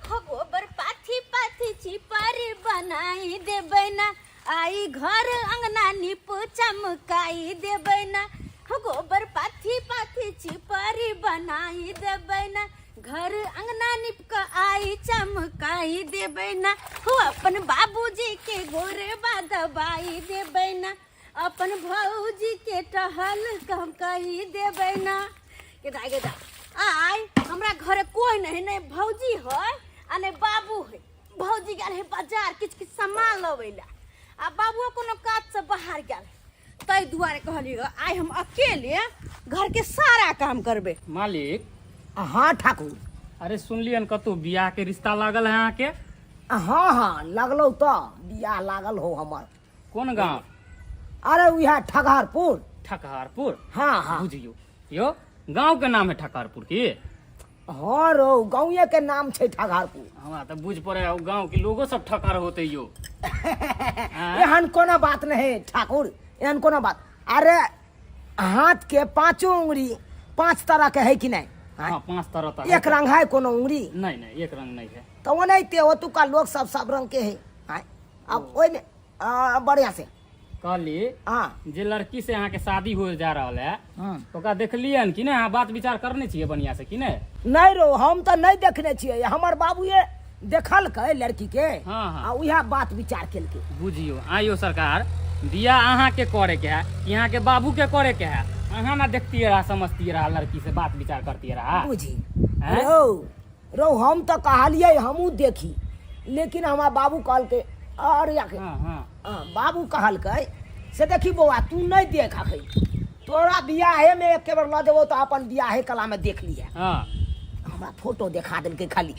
हो गोबर पाथी पाथी छिपर बनाई देबै ना, आई घर अंगना नीप चमकाई देबै ना। हो गोबर पाथी पाथी छिपर बनाई देबै ना, घर अंगना नीप क आई चमकाई देबै ना। हो अपन बाबूजी के गोरबा दबाई देबै ना, अपन भौजी के टहल कही देबै ना। गेदा गेदा आइ हमरा घरे कोई नहीं, नहीं भौजी है आ नहीं बाबू है। भौजी गेल है बाजार किछु किछु सामान लबै ला, आ बाबुओ कोनो काज से बाहर गेल है। ताहि दुआरे कहलियै आइ हम अकेले घर के सारा काम करबै। मालिक। हाँ ठाकुर। अरे सुनलियन कतौ बियाह के रिश्ता लागल है अहाँके? हाँ हाँ लगलो तो बियाह लागल हो हमर। कोन गांव? अरे उहे ठगहरपुर। ठकहरपुर? हाँ हाँ। बुझियो यो गांव के नाम है ठकहरपुर की? हाँ रो गाँवे के नाम छै ठगहरपुर। हमरा तऽ बुझ पड़े है गांव के लोगो सब ठकर होते यो। आँय? एहन कोनो बात नहीं ठाकुर, एहन कोनो बात। अरे हाथ के पांचों उंगली पांच तरह के है कि नहीं? हाँ, पांच तरह तक एक रंग है कोनो उंगली? नहीं नहीं, एक रंग नहीं है। तो ओनाहिते ओतुका लोग सब सब रंग के है। आँय? अब ओहिमे बढ़िया से कहली हाँ। जे लड़की से अहाँके शादी हो जा रहल है हाँ। ओकरा देखलियन कि नहि? अहाँ बात विचार करने छियै बढ़िया से कि नहि? नहीं रो, हम तो नहीं देखने छियै, हमर बाबूए देखलकै लड़की के। हाँ, हाँ। आ उएह बात विचार केलकै। बुझियो आइयो सरकार, बियाह अहाँके करे के है कि अहाँके बाबू के करे के है? अहाँ ना देखतियै रहा, समझतियै रहा, लड़की से बात विचार करतियै रहा। बुझी हैं? रौ रौ, हम तो कहलियै हमहूँ देखी, लेकिन हमरा बाबू कहलकै अरे याके, हाँ, हाँ। हाँ, बाबू कहलकै से देखी बौआ तू नहीं देख अखन, तोरा बियाहे में एक बेर लऽ जेबौ तऽ अपन बियाहे कला में देख लिहे। हाँ। हमरा फोटो देखा देलकै खाली,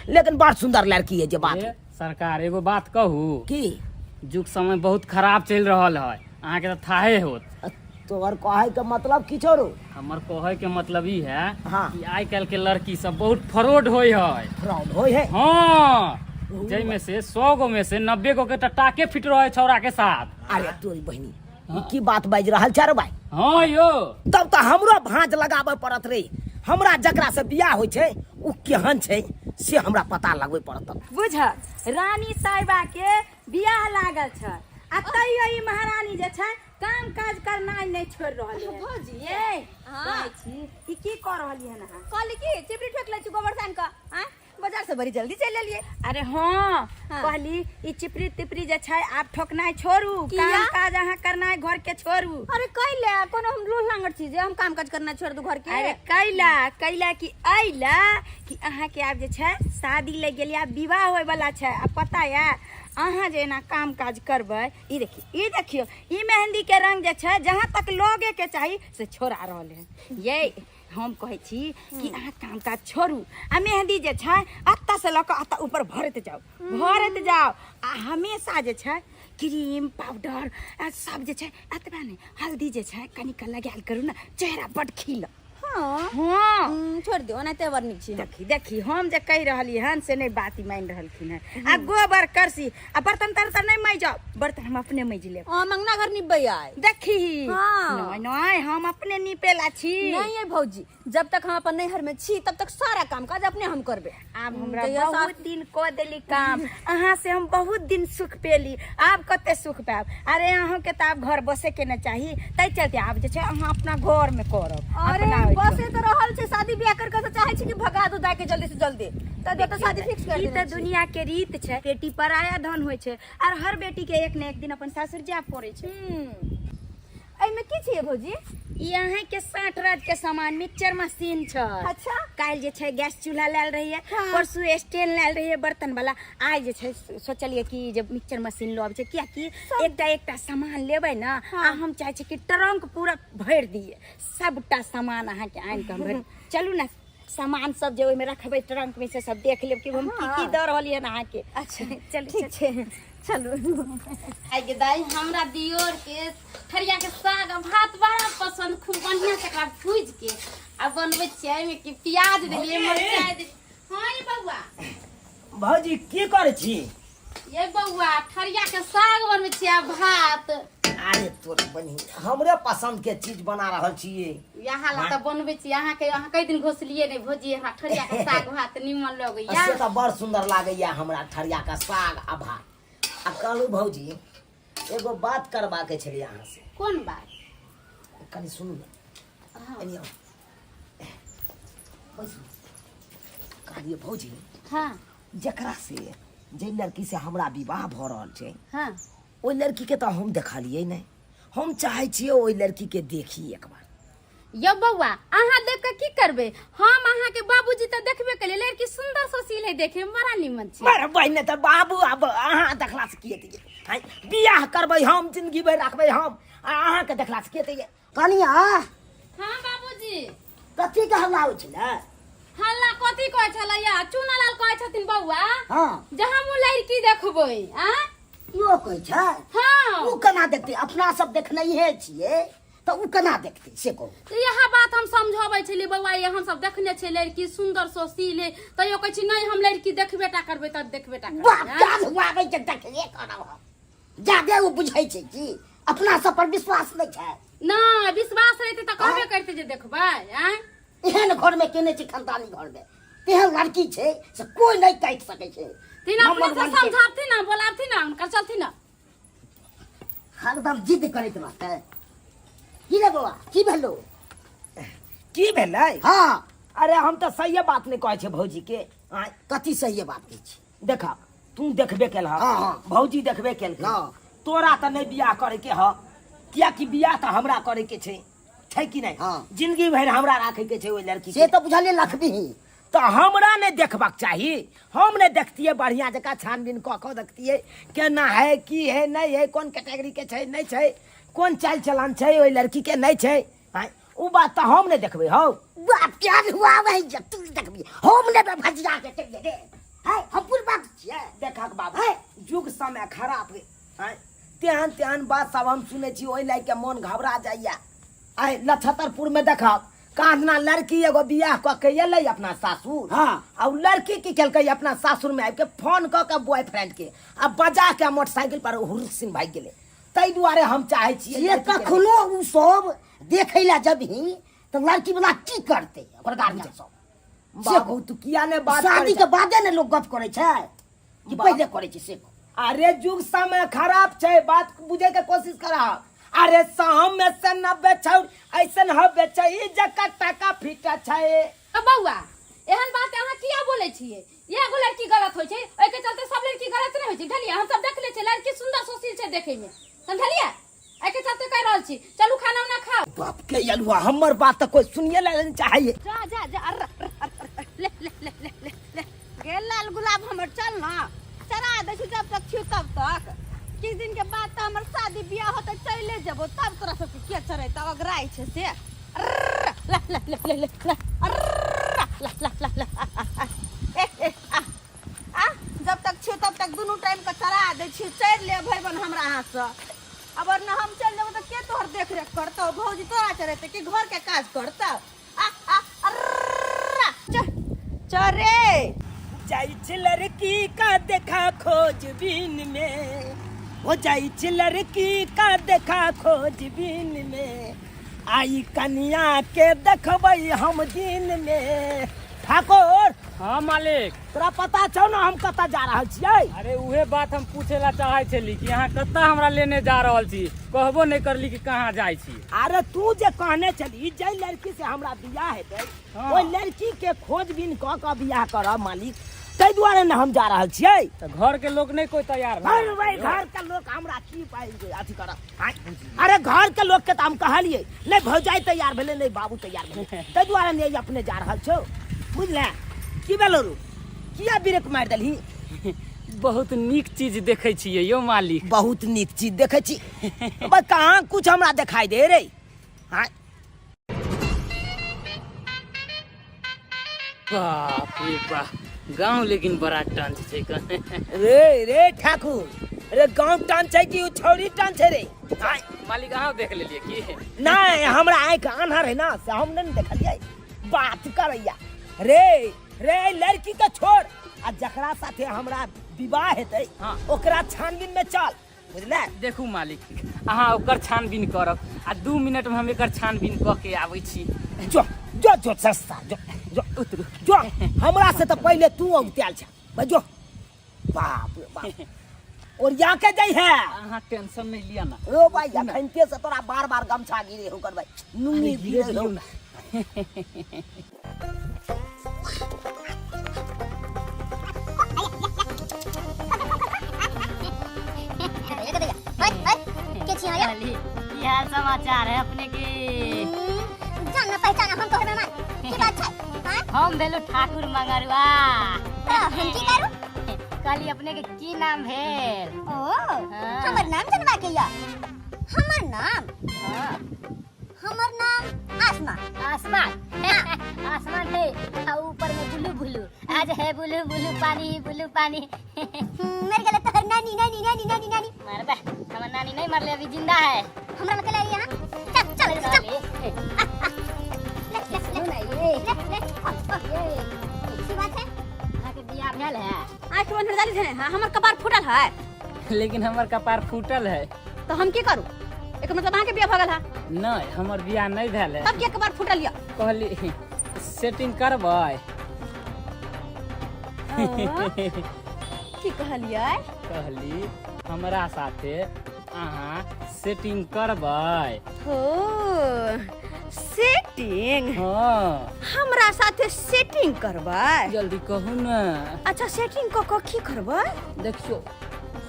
लेकिन बड़ सुंदर लड़की है जे बात। ए, सरकार एगो बात कहू? की? युग समय बहुत खराब चलि रहल है, अहाँके तऽ थाहे होत। तोहर कहै के मतलब की छौ रो? हमर कहै के मतलब ई है हाँ। कि आइ काल्हि के लड़की सब बहुत फ्रॉड होय है। फ्रॉड होय है? हाँ, जाहिमे से 100 गो में से 90 गो के तऽ टाके फिट रहे छौड़ा के साथ। अरे तोरी बहिनी, ई की बात बाजि रहल छै रे भाई? हाँ यो। तब तऽ हमरो भाँज लगाबऽ पड़त रे, हमरा जकरा से बियाह होइ छै उ केहन छै से हमरा पता लगबै पड़त। बुझ रानी साहिबा के बियाह लागल छै आ तैयो ई महारानी जे छै काम काज करनाइ नहि छोड़ि रहल है। भौजी, ये, हाँ। कहै छी, ई की कऽ रहलियै हन अहाँ? कहली कि चिपरी ठोक लै छी गोबर सान कऽ, आँय? बाजार से बड़ी जल्दी चलि एलियै। अरे हाँ, हाँ। कहली ई चिपरी तिपरी जे छै आब ठोकनाइ छोड़ू, किया? काम काज अहाँ करनाइ घर के छोड़ू। अरे कैला कोनो हम लोह लांगड़ छी जे हम काम काज करना छोड़ दू घर के? अरे कैला, कैला कि ऐला कि अहाँ के आब जे छै शादी लग गेलियै, आब विवाह होय वाला छै। आ पता या अहाँ जे एना काम काज करबै, ई देखियौ, ई देखियौ, ई मेहंदी के रंग जे छै जहाँ तक लगे के चाही से छोड़ा रहल है। ये हम कहै छी कि अहाँ काम काज छोड़ू आ मेहंदी जे छै एतऽ से लऽ कऽ एतऽ ऊपर भरैत जाउ, भरैत जाउ। आ हमेशा जे छै क्रीम पाउडर आ सब जे छै, एतबा नहि हल्दी जे छै कनिक लगायल करू ने, चेहरा बड खिलत। हाँ। हाँ। छोड़ दियौ, ओनाहिते बड़ नीक छी। देखी देखी, हम जे कहि रहली हन से नहि बात मानि रहलखिन हन। आ गोबर करसी आ बर्तन तर्तन नहि माजब, बर्तन हम अपने माजि लेब। हाँ, मंगना घर निपबै आइ। देखी। हाँ। नहीं नहीं, हम अपने निपेला छी। नहीं है भौजी, जब तक हम अपन नैहर में छी तब तक सारा काम काज अपने हम करबे। आब हमरा जहिया बहुत दिन कऽ देली काम, अहाँ से हम बहुत दिन सुख पेली, आब कते सुख पायब। अरे अहाँ के तऽ आब घर बसे के ने चाही, ताहि चलते आब जे छै अहाँ अपना घर में करब। अरे अपना ओहिठाम। बसे तऽ रहल छै, शादी ब्याह कर के तऽ चाहे छी कि भगा दू दाय के जल्दी से जल्दी, तऽ तऽ शादी फिक्स कर ई देने तऽ छी। दुनिया के रीत छै, बेटी पराया धन होइ छै आर हर बेटी के एक ने एक दिन अपन सासुर जाय पड़ै छै। एहिमे की छियै भौजी? ई अहाँ के 60 राज के सामान मिक्सचर मशीन छै। अच्छा। काल्हि जे छै गैस चूल्हा लायल रहियै, हाँ। परसू स्टैंड लायल रहियै बर्तन वाला, आइ जे छै सोचलियै कि जे मिक्सचर मशीन लऽ आबै छै, कियाकि एकटा एकटा सामान लेबै ने, हाँ। आ हम चाहै छी कि ट्रंक पूरा भरि दियै, सबटा सामान अहाँके आनि कऽ हम भरि। चलू ने सामान सब जे ओहिमे रखबै ट्रंक में से सब देख लेब कि हम की की दऽ रहलियै हन अहाँके। अच्छा, चलू, ठीक छै, चलू। आइ गे दाइ, हमरा दियोर के ठरिया के साग आ भात बड़ा पसंद, खूब बढ़िया से एकरा भूज के आ बनबै छियै। एहिमे कि प्याज देलियै, मरचाइ देलियै। हाँ ये बौआ। भौजी की करै छी? ये बौआ, ठरिया के साग बनबै छियै आ भात। अरे तोर बहिन हमरे पसंद के चीज बना रहल छियै। यहाँ ला तऽ बनबै छी अहाँके। अहाँ कई दिन घोसलिए नहि भौजी, हमरा ठरिया के साग भात निमन लगैया। से तऽ बड़ सुंदर लागैया हमरा ठरिया के साग आ भात। आ कहलहुँ भौजी, एगो बात करबाके छलै अहाँ से। कोन बात? कनि सुनू ने। हाँ। एनी आउ, बैसू। कहलियै भौजी, हाँ, जकरा से जाहि लड़की से हमरा विवाह भऽ रहल छै, हाँ, ओहि लड़कीके तऽ हम देखलियै नहि। हम चाहै छियै ओहि लड़कीके देखी एक बार। यौ बौआ, अहाँ देख के की करबै? हम अहाँके बाबूजी तऽ देखबे केलियै, लड़की सुंदर सुशील है, देखे मे बड़ा निमन छै। बड़ बहिने तऽ बाबू, आब अहाँ देखलासँ की हेतै? आँय, बियाह करबै हम, जिंदगी भरि राखबै हम, आ अहाँके देखलासँ की हेतै? कनिया। हाँ बाबूजी। कथी के हल्ला होइ छलै? हल्ला कथी कहै छलैया? चूनालाल कहै छथिन बौआ, हाँ, जे हम उ लड़की देखबै। आ इहो कहै छै? हाँ। ओ केना देखतै? अपना सब देखनैहे छियै तऽ ओ केना देखतै से कहू। तऽ इएह बात हम समझाबै छलियै बौआ, ये हम सब देखने छियै लड़की सुंदर सुशील है, तैयो कहै छी नहि, हम लड़की देखबे टा करबै तऽ देखबे टा बाप करबै। काज हुआबै छै, देखबे करब हम। जादे ओ बुझै छै कि अपना सब पर विश्वास नहि छै। नहि विश्वास रहितै तऽ कहबे करितै जे देखबै। आँय, एहन घर में केने छै, खानदानी घर में तेहन लड़की छै से कोई नहि काटि सकै छै। तीन अपने नंबर से वन के। समझाबथिन ना, बोलाबथिन ना हुनकर, चलथिन ना। हरदम जिद करैत रहतै। की रे बौआ, की भेलो? की भेलै? हाँ। अरे हम तऽ सहिए बात नहि कहै छै भौजी के। आँय, कथी सही बात कहै छी? देखा, तू देखबे केलह, हाँ, हाँ। भौजी देखबे केलकै। हाँ। तोरा तऽ नहि बियाह करे के ह, कियाकि बियाह तऽ हमरा करे के छै, छै कि नहि? हाँ। जिंदगी भरि हमरा राखे के छै ओहि लड़की से के। तऽ बुझलियै लखबी। तऽ हमरा नहि देखबाक चाही? हम नहि देखतियै बढ़िआँ जकाँ छानबीन कऽ कऽ देखतियै केना है, की है, नहि है, कोन कैटेगरी के छै, नहि छै, कोन चालि चलन छै ओहि लड़की के, नहि छै? आँय, ओ बात तऽ हम नहि देखबै हौ। बाप क्या हुआ वही जब तू देखबी, हम लेबै भजिया के चलि रे है, हम बुढ़बा छियै। देखक बाबू, है। युग समय खराब है। आँय, तेहन तेहन बात सब हम सुनै छी, ओहि लए के मोन घबरा जाइया। आइ लछतरपुर में देखब कांदना लड़की एगो बियाह कऽ के एलै अपना सासुर। हाँ। आ उ लड़की की केलकै, अपना सासुर में आबि के फोन कऽ के बॉयफ्रेंड के आ बजा के मोटरसाइकिल पर हुर्र सिंह भागि गेलै। ताहि दुआरे हम चाहै छियै से लड़की के कखनो उ सब देखै लए जबही तऽ लड़की वाला की करतै, ओकर गार्जियन सब से बाबू, तू किया ने बात शादी करै के बादे ने लोग गप करै छै कि बाप। पहिले करै छै से कहू। अरे युग समय खराब छै, बात बुझे के कोशिश करा। अरे सौ में से 90 छौ ऐसन हबे छै जकर टाका फीटा छै। तऽ बौआ, एहन बात अहाँ किया बोलै छियै? एगो लड़की गलत होइ छै, ओहिके चलते सब लड़की गलत नहि होइ छै, बुझलियै? हम सब देख लै छियै, लड़की सुंदर सुशील छै देखै मे, समझलियै? एहिके चलते कहि रहल छी, चलू खाना उना खाउ। बाप के अलुआ, हमर बात तऽ कोई सुनिए ला नहीं चाहैए। जा जा जा, अर्र, अर्र, अर्र, अर्र, ले ले ले ले ले ले गे लाल गुलाब हमर, चल ना चरा दै छी जब तक छियौ तब तक। किछु दिन के बाद तऽ हमर शादी बियाह होतै, चले जेबो, तब तोरा सबके के चरेतौ? अगराइ छै से। अर्र, ले ले ले ले ले ले, अर्र, ले ले ले ले, आ, आ, आ, ए, ए, आ, आ, जब तक छियौ तब तक दुनू टाइम के चरा दै छियौ, चरि ले भरि बन हमरा हाथसँ। अब न हम चलि जेबो तऽ के तोहर देख रेख करतौ? भौजी तोरा चरेतै कि घर के काज करतौ? आ आ अर्र, चल चल रे। जाइ छै लड़की का देखा खोजबीन में, हो जाइ छै लड़की का देखा खोजबीन में, आई कनिया के देखबै हम दिन में। ठाकुर। हाँ मालिक। तोरा पता छौ ने हम कतऽ जा रहल छियै? अरे उहे बात हम पूछे ला चाहे छली कि अहाँ कतऽ हमरा लेने जा रहल छी, कहबो नहीं करली कि कहाँ जाइ छी। अरे तू जे कहने छली जाहि लड़की से हमरा बियाह हेतै, हाँ। ओहि लड़की के खोजबीन कऽ कऽ बियाह करब मालिक, ताहि दुआरे ने हम जा रहल छियै। तऽ घर के लोग नहीं कोई तैयार भए अरे भाई, घर के लोग हमरा की पाइ अथी करब? आँय? अरे घर के लोग के तऽ हम कहलियै नहि, भौजाई तैयार भेलै, नहि बाबू तैयार भेलै, ताहि दुआरे नहि अपने जा रहल छौ, बुझले? की भेलो रू, किया ब्रेक मारि देलही? बहुत नीक चीज देखै छियै यौ मालिक। बहुत नीक चीज देखै छी? बा कहाँ कुछ हमरा देखाई दे रे। हाँ। बाप रे बाप, गाँव लेकिन बड़ा टंच छै कने। रे रे ठाकुर, रे गाँव टान छै कि उ छौरी टान छै रे? आँय? मालिक, अहाँ देख लेलियै की? नहीं, हमरा आँखि आन्हर है ना, से हम नहीं देखलियै। बात करैया रे रे, लड़की के छोड़ आ जकरा साथे हमरा विवाह हेतै, हाँ। ओकरा छानबीन में चल। बुझले। देखू मालिक, अहाँ ओकर छानबीन करब आ 2 मिनट में हम एकर छानबीन कऽ के आबै छी। जो जो जो सस्ता, जो जो उतरू। जो, हमरा से तऽ पहिले तू औगतायल छ भाई, जो। बाप रे बाप, और यहाँ के जाइ है। अहाँ टेंशन नहीं लिया ना। ओ भाई, अखनते से तोरा बार बार गमछा गिरे हो कर भाई, नुंगी गिरे गिरे हो। दियौ ना। की हाल समाचार है अपने के? जान ना पहचाना हम तोहर मेहमान की बात छै? हाँ? हम भेलु ठाकुर मंगरुआ। त हम की करू? कहली अपने के की नाम भेल? ओ, हाँ। हमर नाम जनवा के या? हमर नाम? हाँ। हमर नाम आसमा। आसमान? आसमान है आ ऊपर में बुलु बुलु, आज है बुलु बुलु पानी, बुलु पानी। मर गेल तोहर नानी नानी नानी नानी नानी। मरबे, हमर नानी नहीं मरले, अभी जिंदा है। हमरा लग ले यहाँ, चल चल चल। ले। ले ले ले ले ले ले, की बात है? अहाँ के बियाह भेल है? आँख बंद कर डाली है। हाँ, हमर कपार फूटल है। लेकिन हमर कपार फूटल है। तो हम की करू? एक मतलब अहाँ के बियाह भऽ गेल है? नहीं, हमर बियाह नहीं भेल है। तब के कपार फूटल या? कहली सेटिंग करबै। की कहलियै? कहली हमरा साथे अहाँ सेटिंग करबै। हो, सेटिंग? हाँ। हमरा साथे सेटिंग करबै? जल्दी कहू ने। अच्छा, सेटिंग कऽ कऽ की करबै? देखियौ,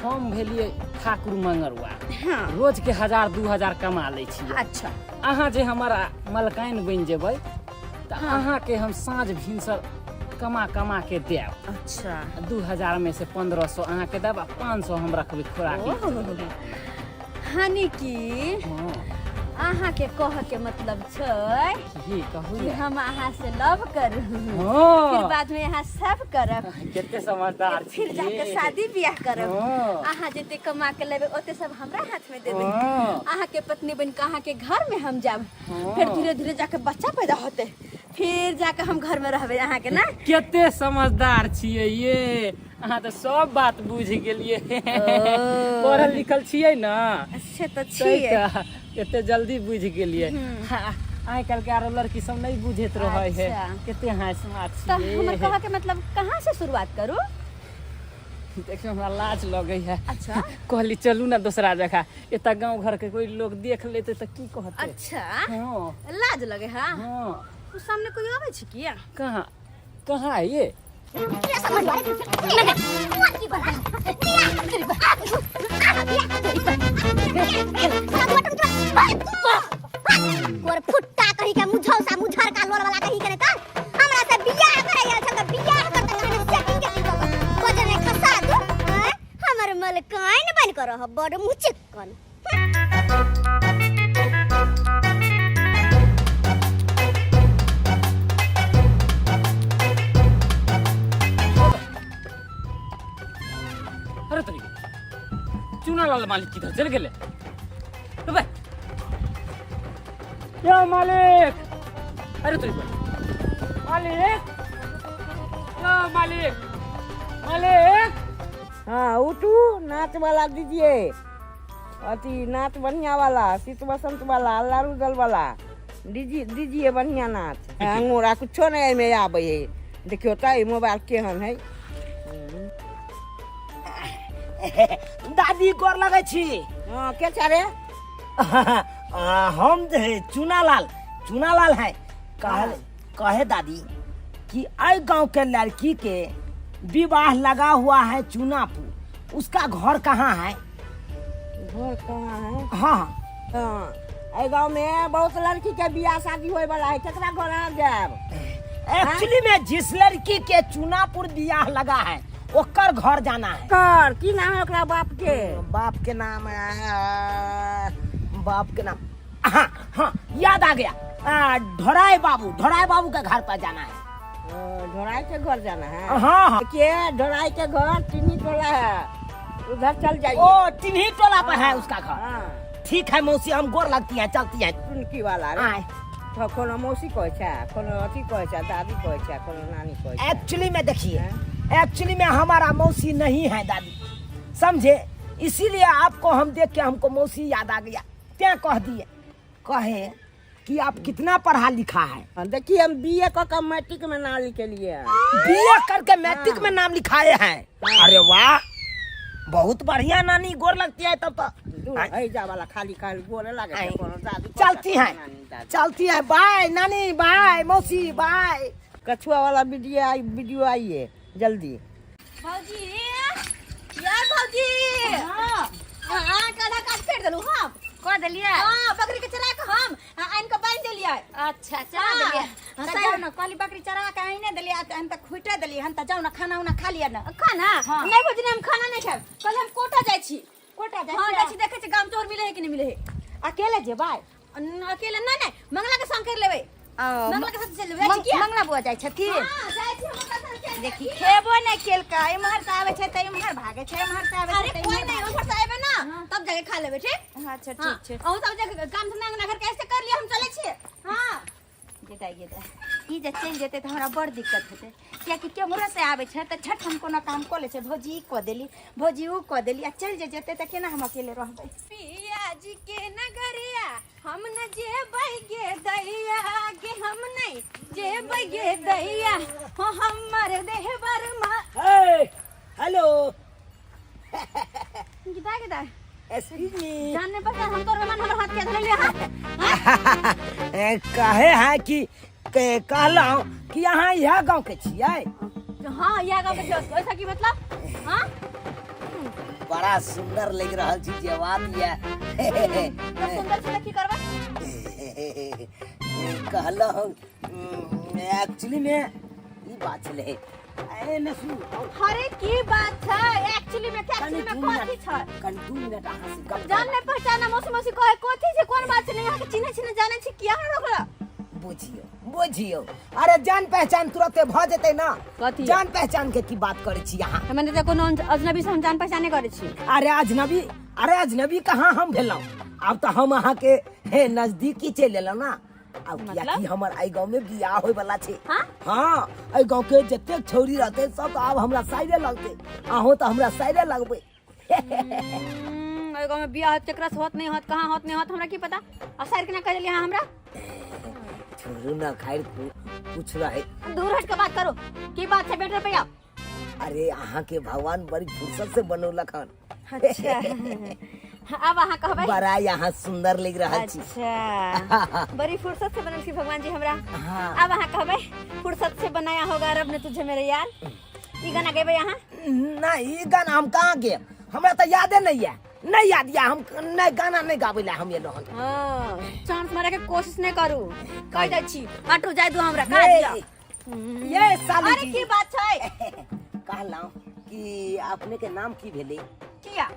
हम भेलियै ठाकुर मंगरुआ। हाँ। रोज के 1000 2000 कमा लै छियै। अच्छा। अहाँ जे हमर मलकाइन बनि जेबै तऽ अहाँके हम साँझ भिनसर कमा कमा के देब। अच्छा। 2000 में से 1500 अहाँके देब आ 500 हम रखबै खोराकी। हानि की हाँ। अहाँके कह के मतलब छै की कहू कि ने? हम अहाँ से लव करू, हाँ। फिर बाद में अहाँ सब करब। कते समझदार फिर छियै। जाके शादी बियाह करब। हाँ। अहाँ जते कमा के लेबै ओते सब हमरा हाथ में देबै। हाँ। अहाँ के पत्नी बन के अहाँ के घर में हम जाब। हाँ। फिर धीरे धीरे जाके बच्चा पैदा होते, फिर जाके हम घर में रहबै अहाँ के ना। कते समझदार छियै ये, अहाँ तऽ सब बात बुझि गेलियै। पढ़ल लिखल छियै ना? से तऽ तै छियै। तऽ एते जल्दी बुझि गेलियै। हाँ, आइ काल्हि के आरो लड़की सब नहीं बुझैत रहै है। अच्छा। कते हँसमा तऽ छियै। हमर कहऽ के मतलब कहाँ से शुरुआत करू? देखियौ, हमरा लाज लगै है। अच्छा। कहली चलू ना दोसरा जगह, एतऽ गाँव घर के कोई लोग देख लेते तऽ की कहते? अच्छा। हाँ। लाज लगे है? हाँ। उ सामने कोई आबै छै की? कहाँ कहाँ है ये? गोर फुट्टा कही के मुझौसा मुझर का लोल वाला कही के ने त हमरा से बियाह करे आयल छ त बियाह करत कहानी सेटिंग के दिन बजे में खसा दू। हैं? हमर मलकाइन बन कर रह बड़ मुचिकन। अरे तोरी चूना लाल मालिक किधर चल गेले? अबे यो मालिक, अरे तोरी मालिक, यो मालिक, मालिक। हाँ उठू, नाच वाला दीजिए, अथी नाच बढ़िया वाला, शीत बसंत वाला, लारू दल वाला दीजिए, दीजिए बढ़िया नाच। अंगूरा कुछो नहीं एहिमे आबै है। देखियौ तऽ ई मोबाइल केहन है। दादी गोर लगै छी। हाँ, के छै रे? हम जे है चूनालाल, चूनालाल है। कहे दादी कि एहि गांव के लड़की के विवाह लगा हुआ है चूनापुर, उसका घर कहाँ है? घर कहाँ है? हाँ। हाँ, एहि गांव में बहुत लड़की के बियाह शादी होए वाला है, केकरा घर अहाँ जायब? एक्चुअली में जिस लड़की के चूनापुर बियाह लगा है ओकर घर जाना है। कर की नाम है ओकरा बाप के? बाप के नाम है, बाप के नाम, हाँ हाँ याद आ गया, ढोराई बाबू, ढोराई बाबू के घर पर जाना है। ढोराई के घर जाना है? हाँ, हाँ। के ढोराई के घर टिन्ही टोला है, उधर चल जाइए। ओ टिन्ही टोला पर है उसका घर। हाँ। ठीक है मौसी, हम गोर लगती है, चलती है। टुनकी वाला रे। आय। तो कोनो मौसी कहै छै, कोनो अथी कहै छै, दादी कहै छै, कोनो नानी कहै छै। एक्चुअली में देखिए, एक्चुअली में हमारा मौसी नहीं है दादी, समझे? इसीलिए आपको हम देख के हमको मौसी याद आ गया, क्या कह दिए। कहे कि आप कितना पढ़ा लिखा है? हाँ, देखिए हम बीए क के मैट्रिक में नाम लिखेलिए हैं। बीए करके मैट्रिक में नाम लिखाए हैं। अरे वाह, बहुत बढ़िया नानी, गोर लगती है तब तो। दूर हैजा वाला खाली खाली बोले लागे छै, आइ। कोनो दादी चलती है, नानी दादी। चलती है। बाय नानी, बाय मौसी, बाय। कछुआ वाला वीडियो आई, वीडियो आई है जल्दी। भौजी यार भौजी, हां हां, काला काट फेर देलु हम। कऽ देलियै? हां, बकरी के चरा के हम आनि के बांधि देलियै। अच्छा, चरा देलियै। हाँ, तऽ सही। जाउ ने, कहली बकरी चरा के आनि देलियै, तऽ हम तऽ खुटि देलियै हन, तऽ जाउ ने खाना उना खा लिअ ने। खाना? हाँ। नहीं भौजी, नहीं, हम खाना नहीं खाएब। कल हम कोटा जाइ छी। कोटा जाइ हाँ, छियै? जाइ छी, देखै छी गाम चोर मिले है कि नहीं मिले है। अकेले जेबै? अकेले नहीं, नहीं, मंगला के संग कर लेबै। मंगला के साथ चल लेबै। जाइ छी किया? मंगला बुआ जाइ छथिन? हाँ, जाइ छी, हम ओकरा साथ चलि देखी जाइ छी। खेबो नहि केलकै, इम्हर से आबै छै तऽ इम्हर भागै छै, इम्हर से आबै छै अरे तऽ कोई इम्हर नहीं, भागै उम्हर से आएबे ना तब जाके खा लेबै, ठीक? छै। अच्छा, हाँ, ठीक छै। अहूँ सब जाके काम धंधा अंगना घर के ऐसे कर लिअ, हम चलै छियै। हाँ। गेदाइ गेदाइ, ई जे चलि जेतै तऽ हमरा बड़ दिक्कत हेतै, कियाकि केम्हरो से आबै छै तऽ झट हम कोनो काम कऽ लै छै, भौजी ई कऽ देली, भौजी उ कऽ देली, आ चलि जे जेतै तऽ केना हम अकेले रहबै? पिया जी के नगरिया हम न जेबै गे दैया गे, हम नहीं जेबै गे दैया, हो हमर देहबर मा। हे, हेलो। गिदा गिदा। Excuse me. जान नहीं पहचान, हम तोर मेहमान, हमर हाथ के धरले हां। ए, कहे है कि कहलहुँ कि अहाँ इएह गाँव के छियै? हां, इएह गांव के छियै। ऐसा की मतलब? हां, बड़ा सुंदर लग रहल छी जे बात ये। तो सुंदर छी तऽ की करबै? कहलहुँ एक्चुअली में ई बात छलै। ए ने सुनू। अरे की बात छै एक्चुअली में? कनि एक्चुअली में दू मिनट, कथी छै? कनि 2 मिनट अहाँ से गप। जान नहीं पहचाना, मौसी मौसी कहे, कथी छै, कोन बात छै? नहीं अहाँ के चिन्है छी, नहीं जानै छी, किया हमरा रोकला? बुझियौ बुझियौ, अरे जान पहचान तुरते भऽ जेतै ना। कथी? जान पहचान के की बात करै छी अहाँ? हमे तऽ कोनो अजनबी से हम जान पहचान नहीं करै छी। अरे अजनबी, अरे अजनबी कहाँ हम भेलहुँ? आब तऽ हम अहाँके हे नजदीकी चलि एलहुँ ना आब, कियाकि हमर एहि गाँव में बियाह होय वाला छै। हाँ? हाँ, एहि गाँव के जतेक छौरी रहतै सब तऽ आब हमरा साइरे लगतै, अहूँ तऽ हमरा साइरे लगबै। एहि गाँव में बियाह होत, केकरा से होत, नहीं होत, कहाँ होत, नहीं होत, हमरा की पता? आ साइर केना कह देलियै अहाँ हमरा? छोड़ू ना, खैर कुछ रहे। दूर हट के बात करो, की बात छै बेटर पे आओ। अरे अहाँ के भगवान बड़ी फुर्सत से बनौलक हन। अच्छा, अब अहाँ कहबै। बड़ा यहाँ सुंदर लग रहल छी। अच्छा, बड़ी फुर्सत से बनल छी भगवान जी हमरा। हाँ। अब अहाँ कहबै, फुर्सत से बनाया होगा रब ने तुझे मेरे यार, ई गाना गेबै अहाँ? नहीं, ई गाना हम कहाँ गे, हमरा तऽ यादे नहीं है, नहीं याद या, हम नहीं गाना नहीं गाबै ला हम एलहुँ हन। हाँ, चांस मारे के कोशिश नहीं करू, कह दै छी, हटू, जाय दू हमरा काज। ये दिअ। ये साली अरे जी। की बात छै? कहलहुँ कि अपने के नाम की भेलै? किया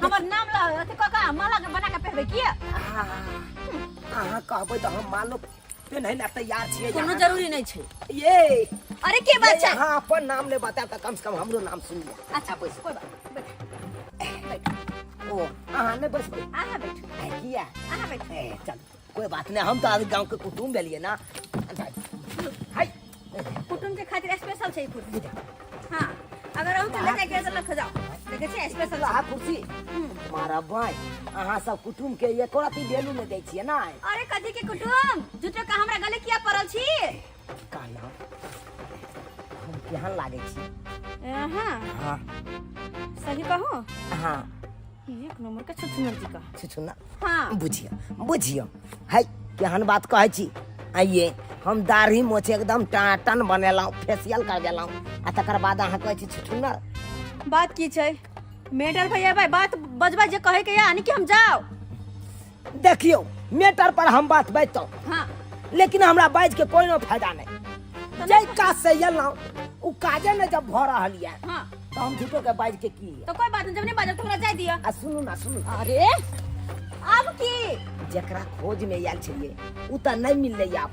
हमर नाम ल अथी कऽ के माला के बना के पहिरबै किया? अहाँ कहबै तऽ हम मालो पेन्है ला तैयार छियै। कोनो अहाँ- जरूरी नहीं छै। ये अरे की बात छै? अहाँ अपन नाम नहि बतायब तऽ कम से कम हमरो नाम सुन लिअ। अच्छा बैस, कोई बात नहीं, बैठ बैठ। ओ अहाँ नहि बैसबै? अहाँ बैठू। आ, किया? अहाँ बैठू। ए, चल कोई बात नहीं, हम तऽ गाँव के कुटुम्ब भेलियै ना। हाय। कुटुम्ब के खातिर स्पेशल छै ई कुर्सी। हाँ, अगर अहूँ के ले जाके तऽ लख जाओ, देखै छियै स्पेशल अहाँ कुर्सी मारा बाय, अहाँ सब कुटुम्ब के एको रति वैल्यू नहि दै छियै ना। अरे कथी के कुटुम्ब? झूठो के हमरा गले किया पड़ल छी? कहलहुँ हम केहन लागै छी? हाँ। हाँ। सही कहू? हाँ। एक नंबर के छुछुनर जी का। छुछुनर? हाँ। बुझियौ बुझियौ, है केहन बात कहै छी? आइये हम दाढ़ी मोछ एकदम टाटन बनेलहुँ, फेसियल करबेलहुँ, आ तकर बाद अहाँ कहै छी छुछुनर। बात की छै मेटर भैया? भाई बात बजबा जे कहे के यानी कि हम जाओ। देखियौ, मेटर पर हम बात बाजतहुँ। हाँ। लेकिन हमरा बाजि के कोनो फायदा नहि। जाहि काज से एलहुँ ओ काजे नहि जब भऽ रहल यऽ, हाँ, तऽ हम झूठो के बाजि के की? तो कोई बात नहीं, जब नहीं बाजब तो हमरा जाय दिअ। आ सुनू ना, सुनू। अरे अब की? जकरा खोज में आयल छलियै ओ तऽ नहि मिललै आब,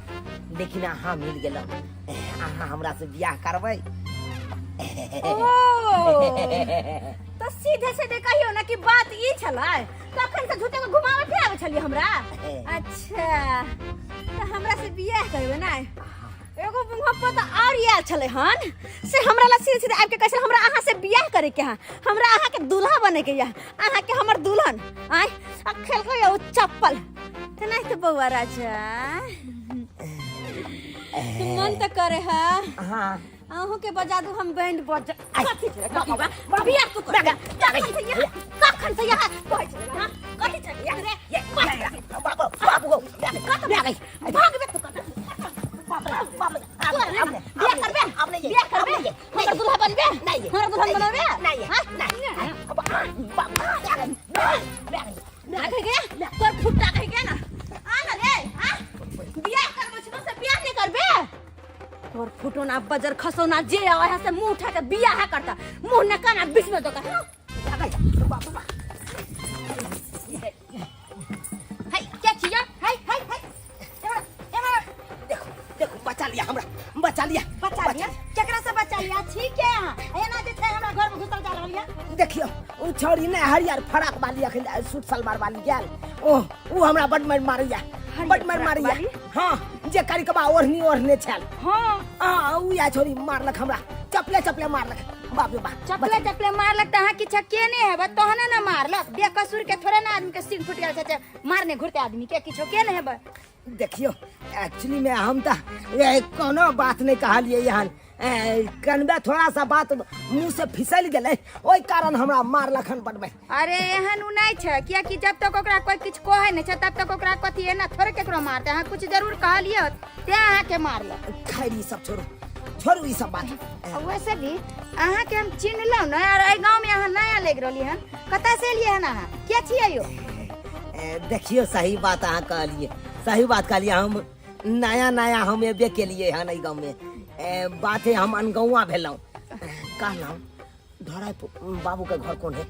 लेकिन अहाँ मिल गेलहुँ। अहाँ हमरा से बियाह करबै? ओ तो सीधे सीधे कहियो ना कि बात ई छलै, तखन से झूठे के घुमावे फिरावे छलियै हमरा। अच्छा, तऽ हमरा से बियाह करबै ना? एगो मुहब्बत और आयल छलै हन से हमरा ला सीधे सीधे आबि के कहै छलै हमरा अहाँ से बियाह करे के है, हमरा अहाँ के दूल्हा बने के या, अहाँ के हमर दुल्हन आय। आ खेलको या उ चप्पल त नहीं तो बउआ राजा तू मन त करे है। हाँ। अहूँ के बजा दू हम बैंड बजा। कथी छै कथी बा बियाह तू कर, कखन से यहाँ, कखन से यहाँ कहै छै, हाँ कथी छै रे? बाबू बाबू गो भागबे तू कत बियाह करबे? बियाह करबे? हमर दूल्हा बनबे? हमर दुल्हन बनबे? नहीं। हाँ? नहीं। भागे गया तोर फुट्टा कह गया ना, आ ना रे। हाँ बियाह करबो छो से बियाह नहीं करबे? तोर फुटो ना बजर खसो ना, जे आवे है से मुंह उठा के बियाह करता, मुंह न काना बीच में दोका। हाँ हाय क्या छिया? हाय हाय हाय, एमरा एमरा। देखो देखो, बचा लिया हमरा, बचा लिया। बचा लिया? केकरा से बचा लिया? ठीक है, अहाँ एना जे छै हमरा घर में घुसल जा रहल या। देखियो उ छौड़ी ने हरियर फराक वाली अखन सूट सलवार वाली गेल, ओ उ हमरा बड मार मारैया, बड मार मारैया। हाँ, जे करिकबा ओढ़नी ओढ़ने छल। हाँ। आ उ या छौड़ी मारलक हमरा, चपले चपले मारलक, बाप रे बाप। चपले चपले मारलक त अहाँ किछु केने हेबै तहने ने मारलक। बेकसूर के थोड़े ने आदमी के सिर फुटि गेल छै मारने घुरते आदमी के, किछु केने हेबै। देखियो एक्चुअली में हम त कोनो बात नहीं कहलिए यहाँ, कनबे थोड़ा सा बात मुंह से फिसल गेलै, ओहि कारण हमरा मारलक हन बडबै। अरे एहन उ नहीं छै, कियाकि जब तक ओकरा कोई किछु कहै नहीं छै तब तक ओकरा कथी एना थोड़े केकरो मारतै। अहाँ कुछ जरूर कहलिए तें अहाँ के मारलक। खैर ई सब छोड़ू, छोड़ू ई सब बात। वैसे भी अहाँ के हम चिन्हलहुँ ने, और एहि गाँव में अहाँ नया लागि रहली हन, कतऽ से एलियै हन अहाँ, के छियै यौ? देखियो सही बात अहाँ कहलिए, सही बात कहलिए, हम नया नया हम एबे केलिए हन एहि गाँव में। बात है हम अनगौआ भेलहुँ। कहलहुँ ढोराई बाबू के घर कोन है?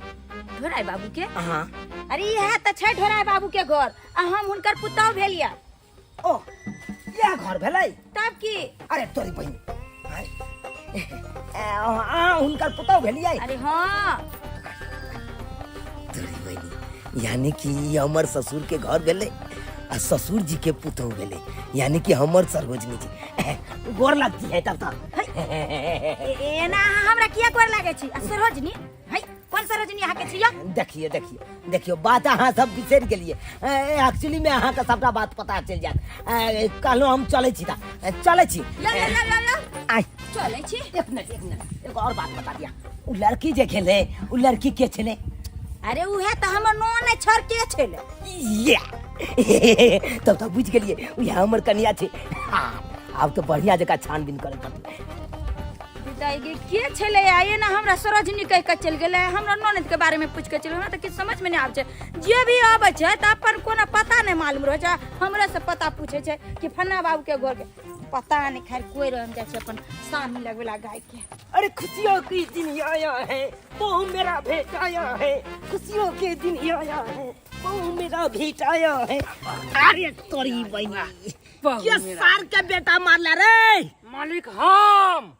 ढोराई बाबू के? हाँ। अरे इएह तऽ छै ढोराई बाबू के घर, आ हम हुनकर पुतहु भेलियै। ओ इएह घर भेलै? तब की। अरे तोरी बहिन, अहाँ हुनकर पुतहु भेलियै? अरे हाँ। तोरी बहिन, यानी कि ई हमर ससुर के घर भेलै आ ससुर जी के पुतहु भेलै, यानी कि हमर सरोजनी जी। गोर लगती है तब तो। एना अहाँ हमरा किया गोर लागै छी? आ सरोजनी है कोन सरोजनी अहाँ के छियै? देखियो देखियो देखियो, बात अहाँ सब बिसरि गेलियै। एक्चुअली में अहाँके सबटा बात पता चलि जायत। कहलहुँ हम चलै छी तऽ चलै छी। ल ल ल ल ल। आइ चलै छी। एक मिनट एक मिनट, एगो और बात बता दिया। उ लड़की जे खेले, उ लड़की के छलै? अरे उहे तऽ हमर नोन छर के छलै। या तब तऽ बुझि गेलियै उएह हमर कनिया छै। हाँ, आब तऽ बढ़िया जकाँ छानबीन करे पड़तै। दाई गे के छलै आ एना हमरा सरोजनी कहि कऽ चलि गेलै, हमरा ननद के बारे में पूछि कऽ चलि गेलै, हमरा तऽ किछु समझ में नहि आबै छै। जे भी आबै छै तऽ अपन कोनो पता नहि मालूम रहै छै, हमरे से पता पूछै छै कि फन्ना बाबू के घर के पता नहि। खैर कोइ रह, हम जाइ छी अपन सानी लगबेला गाय के। अरे खुशियों के दिन आया है, बहु मेरा भेट आया है, खुशियों के दिन आया है, बहु मेरा भेट आया है। अरे तोरी बहिनी, के सार के बेटा मारला रे? मालिक हम।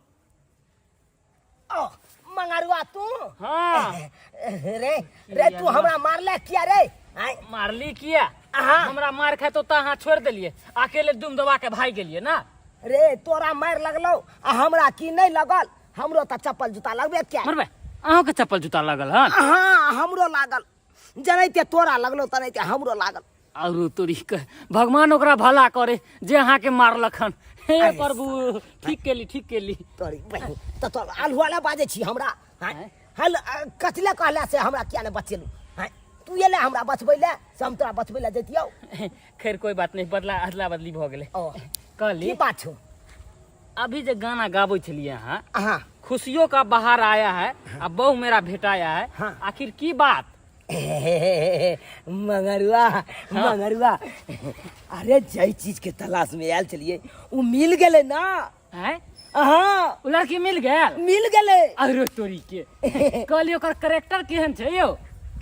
ओ मंगरुआ तू? हाँ। रे रे तू हमरा मारला किया रे? आय मारली किया? हाँ। हमरा मार खाए तो अहाँ छोड़ देलिए, अकेले दुम दबा के भाग गेलिए ना। रे तोरा मार लगलो आ हमरा की नहीं लगल? हमरो तऽ चप्पल जूता लगबे किया? मरबे अहूँ के चप्पल जूता लगल हन? हाँ हमरो लागल, जनैते तोरा लगलो तनैते हमरो लागल। और तोरी के भगवान ओकरा भला करे जे अहाँ के मारलक हन। हे अरे प्रभु, ठीक केली ठीक केली। तोरी बहिन तऽ तोर आलुआला बाजै छी हमरा? हाँ हल कथी लए कहला से हमरा किया नहि बचेलू? हाँ तू एले हमरा बचबै लए से हम तोरा बचबै लए जैतियौ। खैर कोई बात नहीं, बदला अदला बदली भऽ गेलै। ओ कहली की बात छौ? अभी जे गाना गाबै छलियै अहाँ, हाँ खुशियों का बाहर आया है आ बहु मेरा भेटाया है, हाँ। आखिर की बात? मंगरुआ मंगरुआ, अरे जै चीज के तलाश में आयल छलिए उ मिल गेलै ना। हैं? हाँ। उ लड़की मिल गेल? मिल गेलै। अरे तोरी के कहलियै ओकर कैरेक्टर केहन छै यौ?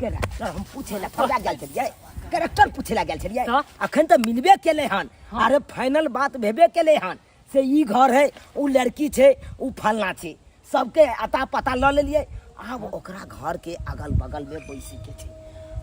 कैरेक्टर हम पूछे ला थोड़ा गेल छलियै, कैरेक्टर पूछे ला गेल छलियै, तऽ? अखन तऽ मिलबे केलै हन। अरे फाइनल बात भेबे केलै हन से ई घर है, उ लड़की छै, उ फलना छै, सबके अता पता लऽ लेलियै। आब ओकरा घर के अगल बगल में बैसी के छै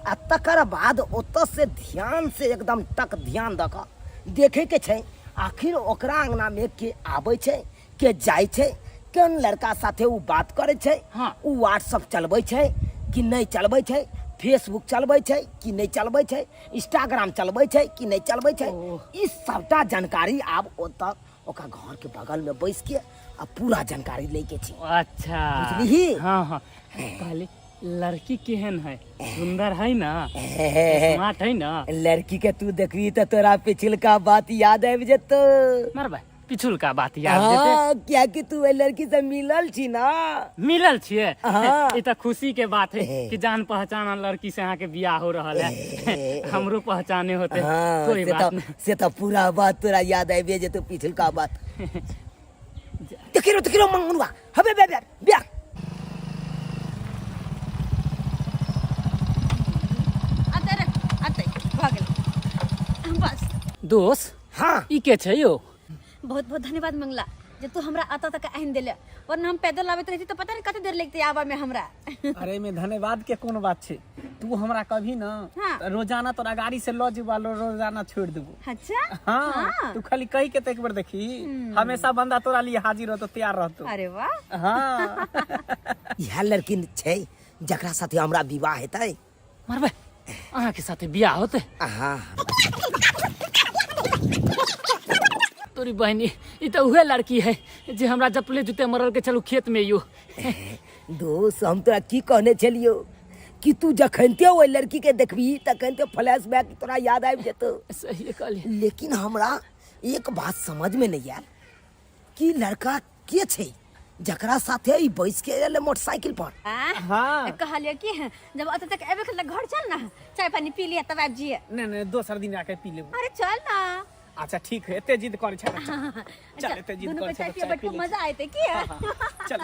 आ तकर बाद ओतऽ से ध्यान से एकदम टक ध्यान दऽ कऽ देखे के छै आखिर ओकरा अंगना में के आबै छै के जाइ छै, कोन लड़का साथे उ बात करै छै। हाँ। उ व्हाट्सअप चलबै छै कि नहि चलबै छै, फेसबुक चलबै छै कि नहि चलबै छै, इंस्टाग्राम चलबै छै कि नहि चलबै छै, ई सबटा जानकारी आब ओतऽ ओकर घर के बगल में बैस के आ पूरा जानकारी लै के छै। अच्छा। बुझलिही? हाँ हाँ, कहली लड़की केहन है? सुंदर है ना, स्मार्ट है ना? लड़की के तू देखबी तऽ तोरा पिछुलका बात याद आबि जेतौ। मरबा, पिछुलका बात याद जेतै? हाँ, कियाकि तू ओहि लड़की से मिलल छी ना। मिलल छियै? हाँ। ई तऽ खुशी के बात है कि जान पहचान लड़की से अहाँ के बियाह हो रहल है, हमरो पहचाने होते। हाँ, कोई से बात तऽ नहीं। से तऽ पूरा बात तोरा याद आबि जेतौ पिछुलका बात। देखिरो देखिरो मंगनुआ हबे बे बे बे। अतै रे, अतै भऽ गेल बस। दोस्त। हाँ। ई के छै यौ? बहुत बहुत धन्यवाद मंगला जे तू हमरा अतऽ तक आनि देले, वरना हम पैदल आबैत रहती तऽ पता नहीं कते देर लगते आबऽ में हमरा। अरे में धन्यवाद के कोन बात छै, तू हमरा कभी ना। हाँ। त रोजाना तोरा गाड़ी से ल जेबो आ रोजाना छोड़ देबो। अच्छा। हाँ। हाँ। तू खाली कही के त एक बार देखी, हमेशा बंदा तोरा लिए हाजिर रहतो, तैयार रहतो। अरे वाह। हाँ। इएह लड़की छै जकरा साथे हमरा विवाह हेतै। मरबे, अहाँ के साथे बियाह होते? हाँ। तोरी बहनी, ई तऽ उहे लड़की है जे हमरा जपले जुते मरल के चलू खेत में यो। दोस्त, हम तोरा की कहने छलियौ कि तू जखनते ओहि लड़की के देखबी तखनते फ्लैश बैक तोरा याद आबि जेतौ। सही कहलियै। लेकिन हमरा एक बात समझ में नहीं आयल कि लड़का के छै जकरा साथे ई बैस के एलै मोटरसाइकिल पर। हाँ। कहलियै कि जब अतऽ तक एबे करले घर चल ना, चाय पानी पी लिया तब आबि जिए। नहीं नहीं, दोसर दिन आके पी लेबो। अरे चल ना। अच्छा ठीक है, एते जिद करे छै तऽ चल। चल, एते जिद दुनू करे के छै चाय तऽ पिए चाय बैठ पी के लै मजा छी। आयते की। हाँ, चल।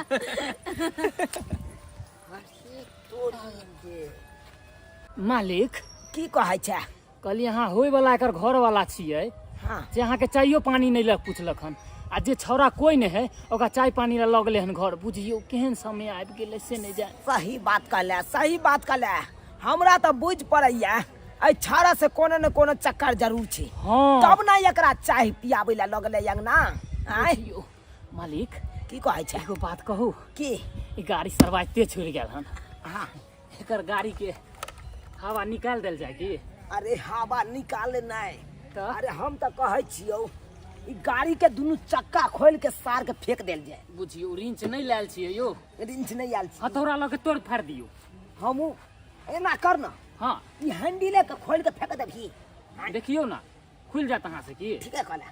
मालिक। की कहै छै? कहलियै अहाँ होय वाला एकर घर वाला छियै। हाँ। जे अहाँके चाइयो पानी नहि लग पुछलक हन, आ जे छौड़ा कोइ नहि है ओकरा चाय पानी लए लऽ गेलै हन घर। बुझियौ केहन समय आबि गेलै से नहि जान। सही बात कहले, सही बात कहले। हमरा तऽ बुझि पड़ैया एहि छौड़ा से कोनो ने कोनो चक्कर जरूर छै। हाँ। तब ना एकरा चाय पियाबै लए लऽ गेलै अंगना। आँय? बुझियौ मालिक। की कहै छै? एगो बात कहू? की? ई गाड़ी सरवाइते छोड़ि गेल हन। हाँ। एकर गाड़ी के हवा निकालि देल जाय की? अरे हवा निकाले नहीं। तऽ? अरे हम तऽ कहै छियौ ई गाड़ी के दुनू चक्का खोलि के सार के फेंक देल जाय। बुझियौ रिंच नहि लायल छियै यौ। रिंच नहि आयल छियै। हथौड़ा लऽ के तोड़ फाड़ि दियौ। हमहूँ एना कर ना। हाँ। ई हैंडिले के खोलि के फेंक देबही। देखियौ ना खुलि जायत अहाँ से की। ठीके कहला।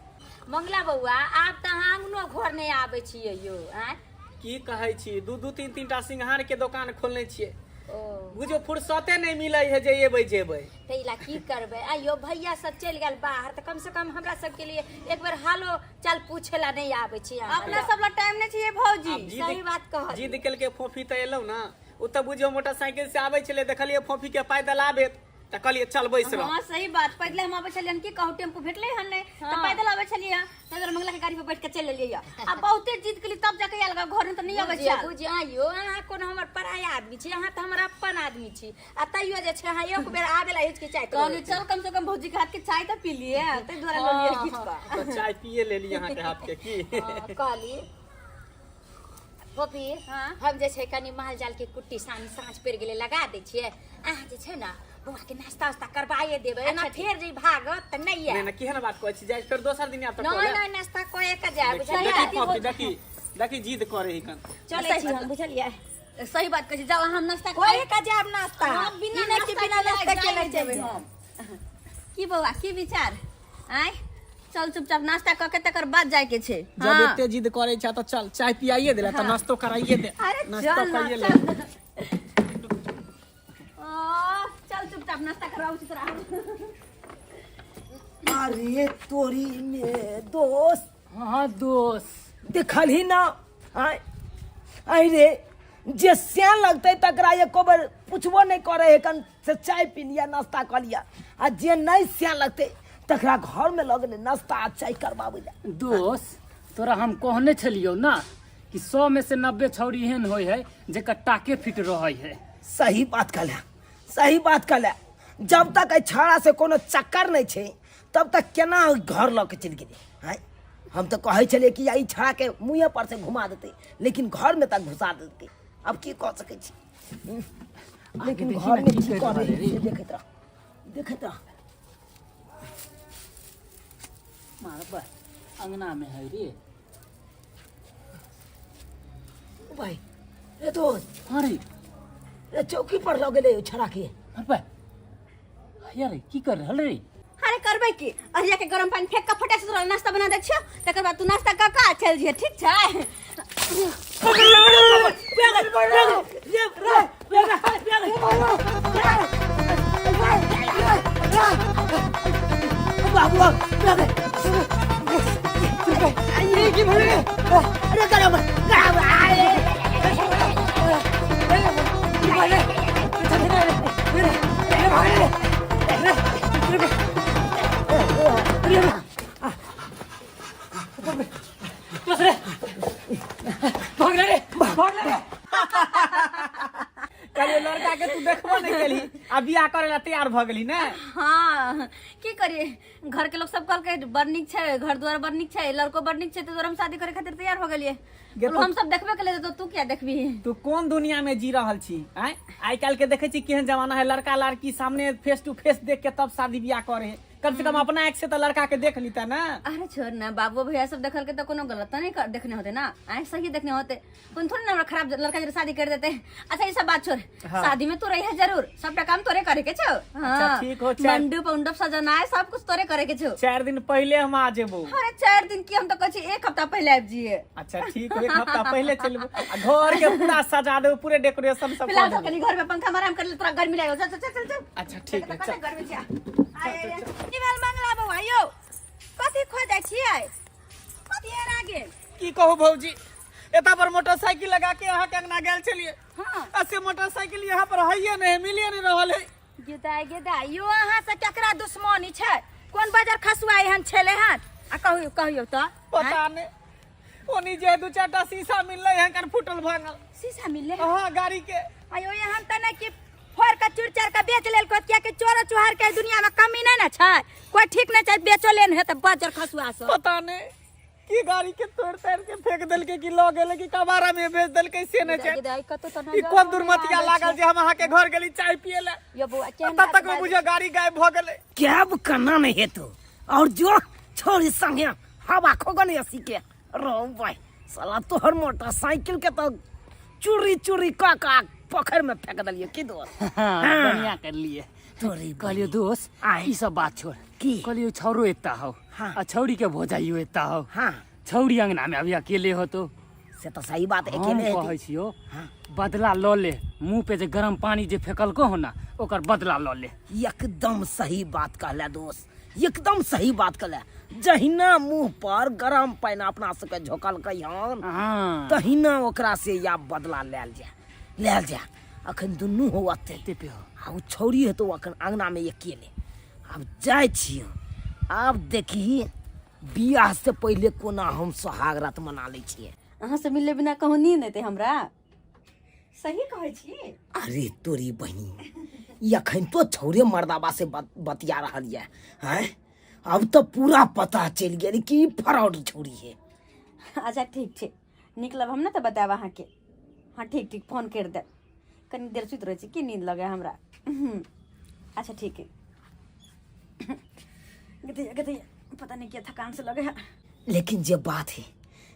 मंगला बौआ, आब तऽ अहाँ अंगनो घर नहि आबै छियै यौ। आँय? की कहै छी, दू दू तीन तीन टा सिंघार के दोकान खोलने छियै। ओ। बुझियौ फुर्सते नहि मिलै है जे एबै जेबै। ताहि ला की करबै आइयो, भैया सब चलि गेल बाहर तऽ कम से कम हमरा सबके लिए एक बेर हालो चाल पूछे ला नहि आबै छी अहाँ। अपना सब ला टाइम नहि चाहिए भौजी। आब जिद- सही बात कहलियै। जिद केलकै फोफी तऽ एलहुँ ना, ओ तऽ बुझियौ मोटरसाइकिल से आबै छलै, देखलियै फोफी के पैदल आबैत तऽ कहलियै चल बैस रह। हाँ सही बात, पैदल हम आबै छलियै की कहू, टेम्पू भेटलै हन नहि तऽ पैदल आबै छलियै, तै दुआरे मंगला के गाड़ी पर बैठ के चलि एलियै। आ बहुते जिद केली तब जाके आयल घर, नहि तऽ नहि अबै बुझियौ छल। बुझियौ आइयो, अहाँ कोनो हमर पराया आदमी छी? अहाँ तऽ हमर अपन आदमी छी, आ तैयो जे छै अहाँ एक बेर आबे ला हिचकिचाइत कहलियै रहै छी। चल कम से कम भौजी के हाथ के चाय तऽ पी लिए, ताहि दुआरे लऽ लियै खींच कऽ। तऽ चाय पिए लेली अहाँके हाथ के की। हाँ, कहली फोफी। हाँ? हम जे छै कनि माल जाल के कुट्टी सानी साँझ पड़ि गेलै लगा दै छियै, अहाँ जे छै ने बौआ के नाश्ता उस्ता करवाए देबै, एना फेर जे भागत तऽ नहि नहि आयत। नहि, केहन बात कहै छी, जाइ फेर दोसर दिन आयब तऽ नहि कऽ लेब। नहि, नाश्ता कए के जायब। देखी बुझलियै? देखी फोफी, देखी देखी जिद करे ही कन। चलै छी हम, बुझलियै? सही बात कहै छी, जाउ हम नाश्ता कए के जायब नाश्ता। हाँ, बिना ई नहि कि नाश्ता बिना केले नाश्ता जाइ केने नहि चलि देबै जायब। हम। की बौआ, की विचार? आँय, चल चुपचाप नाश्ता कऽ के तकर बाद जाय के छै। जब हाँ। एते जिद करे छै तऽ चल चाय पियाइए देला तऽ नाश्तो कराइए दे। अरे नाश्तो चल ना, करिए ले। चल। ओ, चल चुपचाप नाश्ता करवाबू छी तोरा हम। अरे तोरी में दोस्त। हाँ दोस्त। देखलही ना? आँय आँय रे, जे सियान लगतै तकरा एको बेर पुछबो नहि करै है कन से चाय पी लिअ नाश्ता कऽ लिअ, आ जे नहि सियान लगतै तकरा घरमे लऽ गेलै नाश्ता आ चाय करबाबै लए। दोस्त, तोरा हम कहने छलियौ ना कि 100 में से 90 छौड़ी एहन होइ है जेकर टाके फिट रहै है। सही बात कहले, सही बात कहले। जब तक एहि छौड़ा से कोनो चक्कर नहि छै तब तक केना ओहि घर लऽ के चलि गेलै। आँय, हम तऽ कहै छलियै कि ई छड़ा के मुँहे पर से घुमा देतै, लेकिन घर में तक घुसा देलकै। अब की कऽ सकै छी, लेकिन देखी घर ना में की की करि करै रहल है रे। से देखैत रह, देखैत रह। मार अंगना में है रे। ओ भाई रे दोस्त। हाँ रे। रे चौकी पर लऽ गेलै ओ छड़ा के। अरे बा यार की कर रहल रे? अरे करबै की, अरिया के गरम पानी फेंक के फटाक से तोरा नाश्ता बना दै छियौ, तकर बाद तू नाश्ता कऽ कऽ चलि जइहे, ठीक छै? बस रे, भाग ले रे, भाग ले रे। कहलियै लड़का के तू देखबो नहीं केलही आ बियाह करे ला तैयार भऽ गेली ने। हाँ की करिए, घर के लोग सब कहलकै बड़ नीक छै, घर द्वार बड़ नीक छै, लड़को बड़ नीक छै, तऽ हम शादी करे खातिर तैयार हो गेलियै। गे हम सब देखबे केलियै तो तू किया देखबी? तू कोन दुनिया में जी रहल छी आँय? आइ काल्हि के देखै छी केहन जमाना है, लड़का लड़की सामने फेस टू फेस देख के तब शादी बियाह करे है। कम से कम अपना आँख से तो लड़का के देख लीता ना। अरे छोड़ ना, बाबू भैया सब देखल के तो कोनो गलत तो नहीं देखने होते ना, आँख सही देखने होते, कोन थोड़ी ना हमरा खराब लड़का जरा शादी कर देते। अच्छा ये सब बात छोड़। हाँ। शादी में तू रही है जरूर, सबटा काम तोरे करे के छौ। हाँ। अच्छा, ठीक हो, चार- मंडप उंडप सजाना है, सब कुछ तोरे करे के छौ। 4 दिन पहले हम आ जेबो। अरे 4 दिन की, हम तो कहै छी 1 हफ्ता पहले आबि जिए। अच्छा ठीक हो, 1 हफ्ता पहले चलबो आ घर के पूरा सजा देबो, पूरे डेकोरेशन सब फिलहाल कर तो देबो। कनी घर में पंखा में आराम कर ले, तोरा गर्मी लागल। चल चल चल चल। अच्छा ठीक है, कते चल। गर्मी छै। आय, आय, आय। की भेल मंगला बौआ यौ, कथी खोजै छियै? कथी हेरा गेल? की कहू भौजी, एता पर मोटरसाइकिल लगा के अहाँ के अंगना गेल छलियै। हाँ। आ से मोटरसाइकिल यहाँ पर हइये नहीं, मिलिए नहीं रहल है। गेदाय गेदाय यो, अहाँ से केकरा दुश्मनी छै? कोन बाजार खसुआ एहन छेलै हन? आ कहियो कहियो तऽ पता नहीं, ओनी जे 2 4टा शीशा मिललै हन कन फूटल भांगल। शीशा मिललै? हाँ गाड़ी के। आयो एहन तऽ नहि कि फोड़ के चूर चार के बेच लेलको, कियाकि चोर चुहार के दुनिया में कमी नहीं ना छै, कोई ठीक नहीं छै, बेचो लेन है तऽ बाजार खसुआ सब। पता नहीं कि गाड़ी के तोड़ ताड़ के फेंक देलकै कि लऽ गेलै कि कबाड़ा में बेच देलकै से नहि छै। गेदाय, कतौ तऽ ई कोन दुर्मतिया लागल जे हम अहाँ के घर गेली चाय पिए ला, यो बौआ केहन तब तक में बुझियो गाड़ी गायब भऽ गेलै। कैब केना नहि हेतौ, और जो छोड़ी संगे हवा खोगन असी के रो भाई साला, तोहर मोटरसाइकिल के तो चूरी चूरी कऽ कऽ पोखरि में फेंक देलियै की दोस्त? हाँ, बढ़िया कर लिए। तोरी कहलियो दोस्त, आय। ई सब बात छोड़। की? कहलियो छौरो एता हो। हाँ। आ छौरी के भोजाइयो एता हो। हाँ। छौरी अंगना में अभी अकेले हो तो। से तो सही बात है, हम अकेले हेतै। कहै छियो, हाँ। बदला ल ले, मुंह पे जे गरम पानी जे फेकलको हो ना, ओकर बदला ल ले। एकदम सही बात कहला दोस्त, एकदम सही बात कहला। जहिना मुंह पर गरम पानि अपना सबके झोकलकै हन, हाँ। तहिना ओकरा से या बदला लेल जाय, लेल जाय। अखन दुनू हो अते एते पे हो। आ ओ छौरी हेतौ अखन अंगना में अकेले। आब जाइ छियै, आब देखी बियाह से पहिले कोना हम सोहाग रात मना लै छियै। अहाँ से मिलले बिना कहूँ नींद एतै हमरा? सही कहै छी? अरे तोरी बहिन, ई अखन तो छौरे मर्दाबा से बतिया रहल ये हैं, अब तो पूरा पता चलि गेल कि ई फ्रॉड छौरी है। अच्छा ठीक छै, निकलब हम ने तऽ बतायब अहाँके। हाँ ठीक ठीक, फोन करि देब। कनी देर सुति रहै छी, की नींद लगै हमरा। अच्छा ठीक है। गदैया गदैया, पता नहीं क्या थकान से लगे है। लेकिन जे बात है,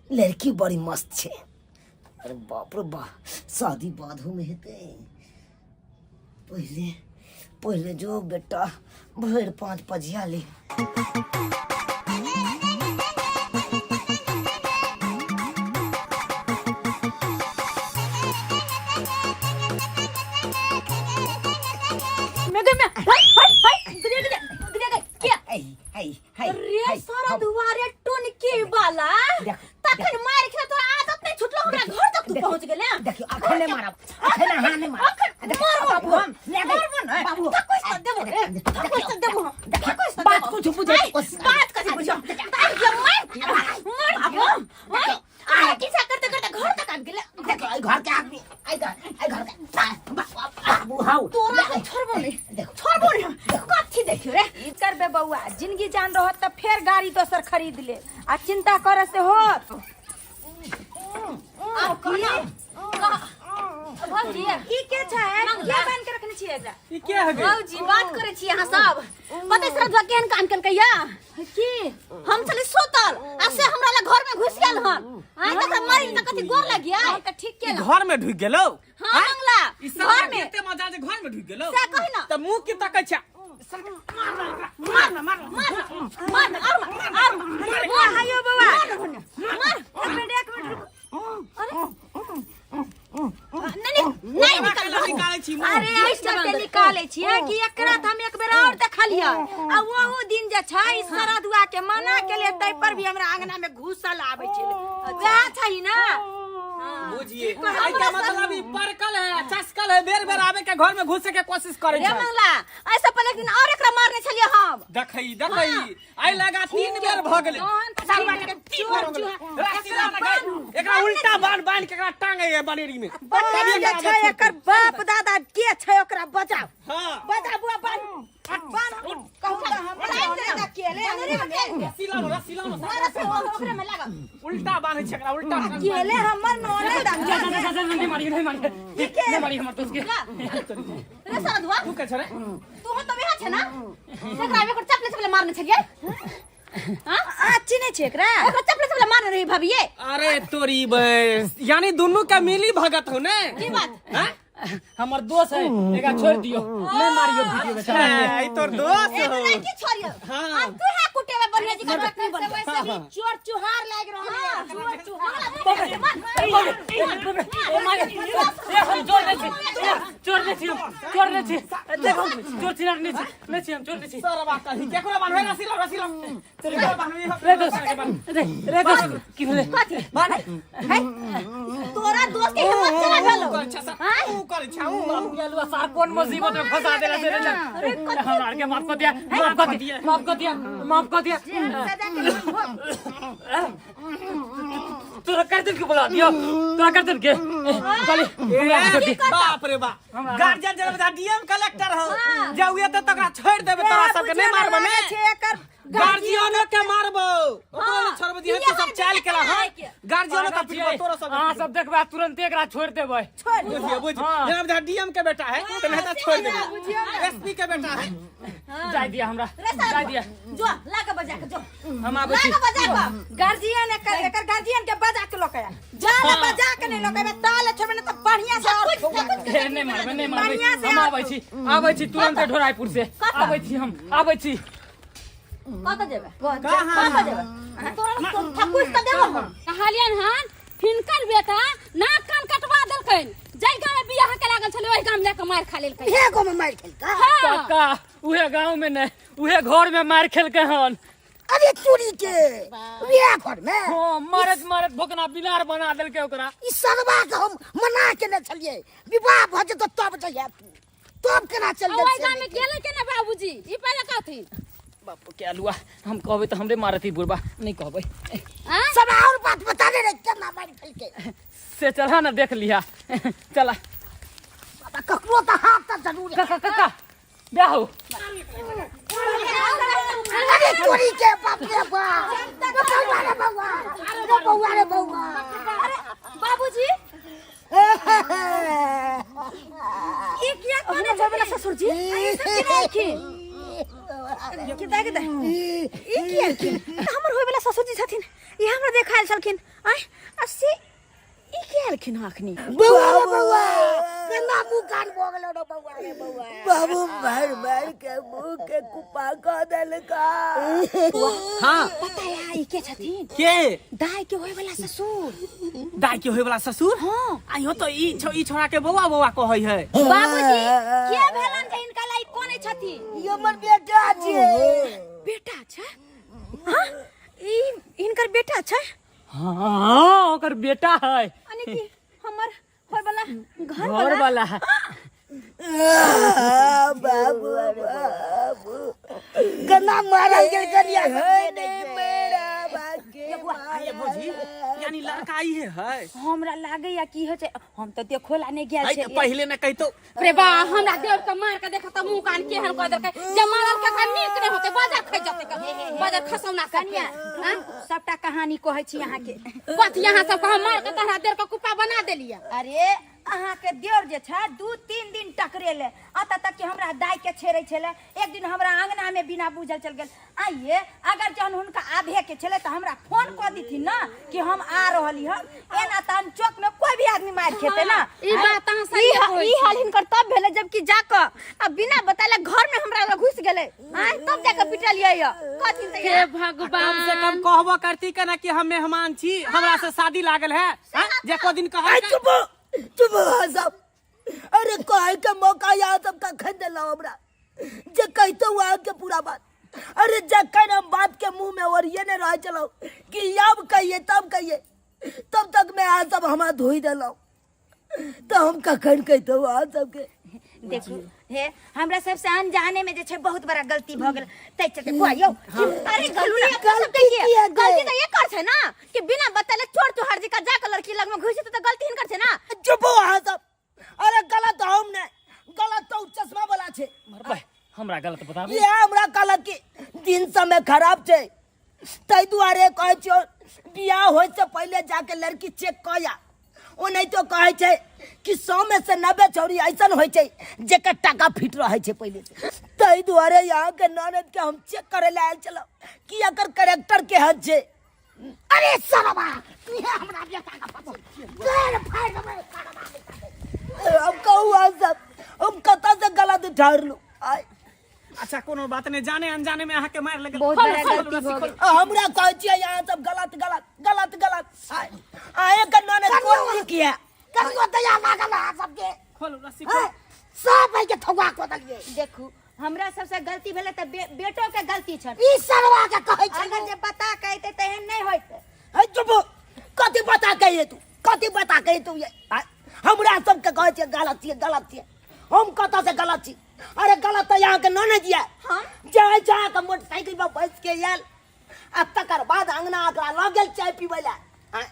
लड़की बड़ी मस्त छै। अरे बाप रे बाप, शादी बाधो में हेतै। पहिले पहिले जो बेटा भरि 5 पजिया ले। मैं गई, मैं हाय हाय हाय, गदे गदे गदे गदे क्या? ऐ ऐ हाय, अरे हाय, सारा हम- दुआरे टोनकी वाला। देख, तखन मार के तोरा आदत नहीं छुटलो, हमरा घर तक तू देखियो, पहुंच गेले। देखियो, अखन नहि मारब, अखन अहाँ नहि मारब। अखन देखियो, मारबो बाबू, हम, ले गई, मारबो ने। बाबू। थकुस तऽ देबो रे, थकुस तऽ देबो हम, थकुस तऽ बात देबो। कुछ बुझै आइ, कोशिश कर। बात कथी बुझो? ताहि के मार, मार दियो, मार। आ, पीछा करते करते घर तक आबि गेले। देखियो, एहि घर के आदमी, एहि आई घर आई घर के बाबू हाउ तोरा के छोड़बो नहीं, छोड़बो नहीं। कथी देखियो रे? ई करबे बौआ, जिंदगी जान रहत त फेर गाड़ी दोसर खरीद ले आ चिंता करे से होत। आब कहना भौजी, ई के छै? के बान्हि के रखने छियै एकरा? ई के हगे? भौजी, बात करे छी अहाँ सब। पता श्रद्धा केहन काम केलकै या की? हम छली सुतल आ से हमरा लग घर में घुस गेल हन। आइ तक मरी त कथी गोर लगिया? हाँ, त ठीक ई केलक। घर में ढुक गेलो? हां मंगला, ई सब घर में एते मजा जे घर में ढुक गेलो। से कही ना। त मुंह के तकै छै? मार मार मार मार और मार मार। मार आयो बौआ। मार। एक मिनट, एक मिनट रुकू। नहीं नहीं, निकल। निकालै छी मुंह। अरे एहि चलते निकालै छियै कि एकरा तऽ हम एक बेर और देखलियै आ ओहू दिन जे छै ई शरदुआ के मना केलियै तै पर भी हमरा अंगना में घुसल आबै छलै। वएह छै ना। बुझिए, आई का मतलब ई परकल है, चस्कल है, बेर बेर आवे के घर में घुसे के कोशिश करे रे छै। मंगला, ऐसे पहले एक दिन और एकरा मारने छलियै हम। देखई देखई, आई लगा 3 बेर भ गेलै। तहन तऽ सरवा के 3 बेर हो गेलै। रस्सी ला ना गई। एकरा उल्टा बांध बांध के एकरा टांगे है बनेरी में। बता जे छै एकर बाप दादा के छै, ओकरा बजाओ। हां। बजा बुआ, बांध बांध। कहू तऽ हमरा ननद अकेले अंगना में। रस्सी लानो, रस्सी लानो। रस्सी ओकरे में लागल। उल्टा बांधे छै एकरा, उल्टा। अकेले हमर ननद जा जा जा जा, नहीं मारियो, नहीं मारियो, नहीं मारियो हमर दोस्त के। रे सरदुआ, तू के छै रे? तू तो यहाँ छै ना, एकरा एकर चपले चपले मारने छलियै? हां, आ चिन्है छै एकरा? एकरा चपले चपले मारने रही भाभिये। अरे तोरी बस, यानी दोनों का मिली भगत हो ने? की बात? हां, हमर दोस्त है, एकरा छोड़ दियो, नहीं मारियो वीडियो बेचारा के। ई तोर दोस्त हो? एकरा की छोड़ियो? हाँ। आ तू है कुटे में बढ़िया जी का चटनी बन। वैसे भी चोर चुहार लागि रहल है, चोर चुहार। ओ my, ए हम चोर नहीं छी, ए, चोर नहीं छी हम, चोर नहीं छी। देखो, चोर छी नहीं छी, नहीं छी हम, चोर नहीं छी। सरवा कही केकरो बान्हबे? रस्सी लाओ, रस्सी लाओ। केकरो बान्हबे? रे दोस्त, रे रे दोस्त, की भेलै? तोरा दोस्त के हिम्मत केना भेलो? कर छै सर, ऊ कर छै ऊ। बाबू के अलुआ सार कोन मुसीबत में फंसा देला से रे। हमरा आर के माफ कर दिया, माफ कर दिया, माफ कर दिया, माफ कर दिया। तोरा कर दिन के बोला दियो, तोरा कर दिन के खाली हमरा माफ कर दिया। बाप रे बाप, गार्जियन जब डीएम कलेक्टर हो जाउ त तकरा छोड़ देबे, तोरा सबके नहीं मारबे ने? छै एकर गार्जियनो के मारबो, ओकरो नहीं छोड़बो। दिहे तू सब चाल केला। हां, गार्जियनो का पिटबो तोरा सब। अहाँ सब देखबै, तुरंत एकरा छोड़ देबै। बुझिए बुझ। हाँ। जेना डीएम के बेटा है तो नहीं छोड़ देबे, एसपी के बेटा है। जाय दिया हमरा, जाय दिया। जो ला के बजा के जो। हम आबै ला छी। के बजा के। गार्जियन एकर एकर गार्जियन के बजा के लऽ के आयल। जा ले, बजा के नहीं लऽ के एबै ताले छोड़बै ने तऽ बढ़िया से और ए, नहीं मारबै, नहीं मारबै। बढ़िया से। हम आबै छी, आबै छी तुरंत ढोराईपुर से आबै छी हम, आबै छी। कतऽ जेबै? कतऽ जेबै? तोरा थकुच तऽ देबो हम। कहलियन हन, हिनकर बेटा नाक कान कटवा देलकनि। जाहि गाँव में बियाह के लागल छलै, ओहि गाँव में जाके मारि खा लेलकै। हे गो में मार खेलका? हाँ। काका, उहे गांव में नहीं, उहे घर में मार खेलके हन। अरे चोरी के, उहे घर में? हाँ, मारत मारत भोकना बिलार बना देलके ओकरा। ई सरवा के हम मना के ने छलिए, विवाह भ जेतो तब जइहे तू, तब केना चल आ ओहि गेल? गाँव में गेलै केना बाबूजी, ई पहिले कहथिन। बापू के अलुआ, हम कहबै तऽ हमरे मारती बुढ़बा, नहीं कहबै। आँय? सब और बात बता दे रे, केना मार खेलके? से चला ना, देख लिहा, चला। बाबा, ककरो तऽ हाथ तऽ जरूर है। काका, काका, ब्याह हो। अरे चोरी के, बाप रे बाप, रे बउआ, रे बउआ, रे बउआ, रे बउआ। अरे बाबूजी, ई किया कोने हमर वाला ससुर जी, ई सब केना एलखिन? के देख दे, ई की एलखिन? तऽ हमर होय वाला ससुर जी छथिन, ई हमरा देखायल छलखिन। आय आ से ई के एलखिन हँ अखनी? बउआ रे बउआ, केना मुँह कान भऽ गेलो रे बउआ, रे बउआ। बाबू मार मार के मुंह के कुपा कऽ देलका। हां। पता है ई के छथिन? के? दाई के होय वाला ससुर। दाई के होय वाला ससुर? हाँ। आइयो तो ई छो, ई छोड़ा के बौआ बौआ कहै है। बाबूजी, के भेलन जे हिनका लाई कोने छथिन? ई हमर बेटा छै। बेटा छै? हाँ, ई हिनकर बेटा छै? हाँ, ओकर बेटा है। यानी कि हमर होय वाला घर घर वाला वाला है। बाबू बाबू, केना मारल गेल करिया? है ने मेरा बाके। बौआ। आइए भौजी, यानी लड़का इहे है? हमरा लागैया की होइ छै, हम तऽ देखो ला नहि गेल आइ छै। पहिले ने कहितो। रे बा, हमरा देव के मार के देखत मुंह कान केहन कह देलकै जे मारल के नीक नहि होते, बाजार खै जते के बाजार खसौना सब। कनिया, सबटा कहानी कहै छी अहाँके। कथी यहाँ सब हम मार के तहरा देर के कुप्पा बना देलियै? अरे अहाँके देवर जे छै 2-3 दिन टकरेले, अतऽ तक कि हमरा दाइ के छेड़ै छलै। एक दिन हमरा अंगना में बिना बुझल चल गेल। आइए अगर जहन हुनका आबे के छलै तऽ हमरा फोन कऽ देथिन ना कि हम आ रहली हन। एना तऽ हम चौक में कोई भी आदमी मार खेते ना। ई बात अहाँ सही कहै ई छी। हाल हिनकर तब भेलै जबकि जाकऽ आ बिना बताले घर में हमरा लग घुस गेलै, आँय तब जाकऽ पिटलियै य कथिन तऽ। हे भगवान, कम से कम कहबो करती के ना कि हम मेहमान छी, हमरा से शादी लागल है, हाँ? जे को दिन कहल अरे चुप चुप अहाँ सब। अरे कहे के मौका यहाँ सब कखन देलहुँ हमरा जे कहितो अहाँके पूरा बात। अरे जखन हम बात के मुंह में ओरिये नहीं रह चलो कि अब कहिए तब कहिए, तब तक मैं अहाँ सब हमरा धोई देलहुँ, तो हम कखन कहितो अहाँ सबके? देखू हे, हमरा सबसे अनजाने में जे छै बहुत बड़ा गलती भऽ गेल, तै चलते बुआ यौ। अरे गलती अपना सब के गलती किया गलती गए? तऽ एकर छै ना कि बिना बतैले चोर चोहार जी का जाके लड़की लग में घुस जेतै तऽ गलती हिनकर छै ना। चुप हो अहाँ सब। अरे गलत हम नहीं, गलत तो चश्मा वाला छे। मरबै, हमरा गलत बताबू। ये हमरा कहलक कि दिन समय खराब छे, तै दुआरे कहै छियौ बियाह होय से पहिले जाके लड़की चेक कऽ आ। ओ नहीं तो कहै छै कि 100 में से 90 छौड़ी ऐसन होइ छै जेकर टाका फिट रहै छै पहिले से। तै दुआरे यहाँ के ननद के हम चेक करे ला आयल छलहुँ कि एकर कैरेक्टर केहन छै। अरे सरवा, तू हमरा बेटा के पछे गैर फाड़ देबै करबा। अब कहू अहाँ सब हम कतऽ से गलत ठहरलहुँ? आय अच्छा कोनो बात नहीं, जाने अनजाने में अहाँ के मार लगे। बहुत बड़ा गलती भऽ गेल। हमरा कहै छियै अहाँ सब गलत गलत गलत गलत। आय अहाँ के ननद कोन नीक यऽ? कनियो दया लागल अहाँ सबके? खोलू रस्सी। हैं? सब भाई के ठौआ कऽ देलियै। देखू, हमरा सबसे गलती भेलै तऽ बेटो के गलती छल। ई सरवा के कहै छै अगर जे बता के अयतै तऽ एहन नहि होइत। हे चुप, कथी बता के अयतू? कथी बता के अयतू ये? आय, हमरा सबके कहै छियै गलत छियै गलत छियै, हम कतऽ से गलत छी? अरे गलत तऽ अहाँके ननद यऽ जे छै अहाँके मोटरसाइकिल पर बैस के आयल आ तकर बाद अंगना एकरा लऽ गेल चाय पीबै लए, आँय,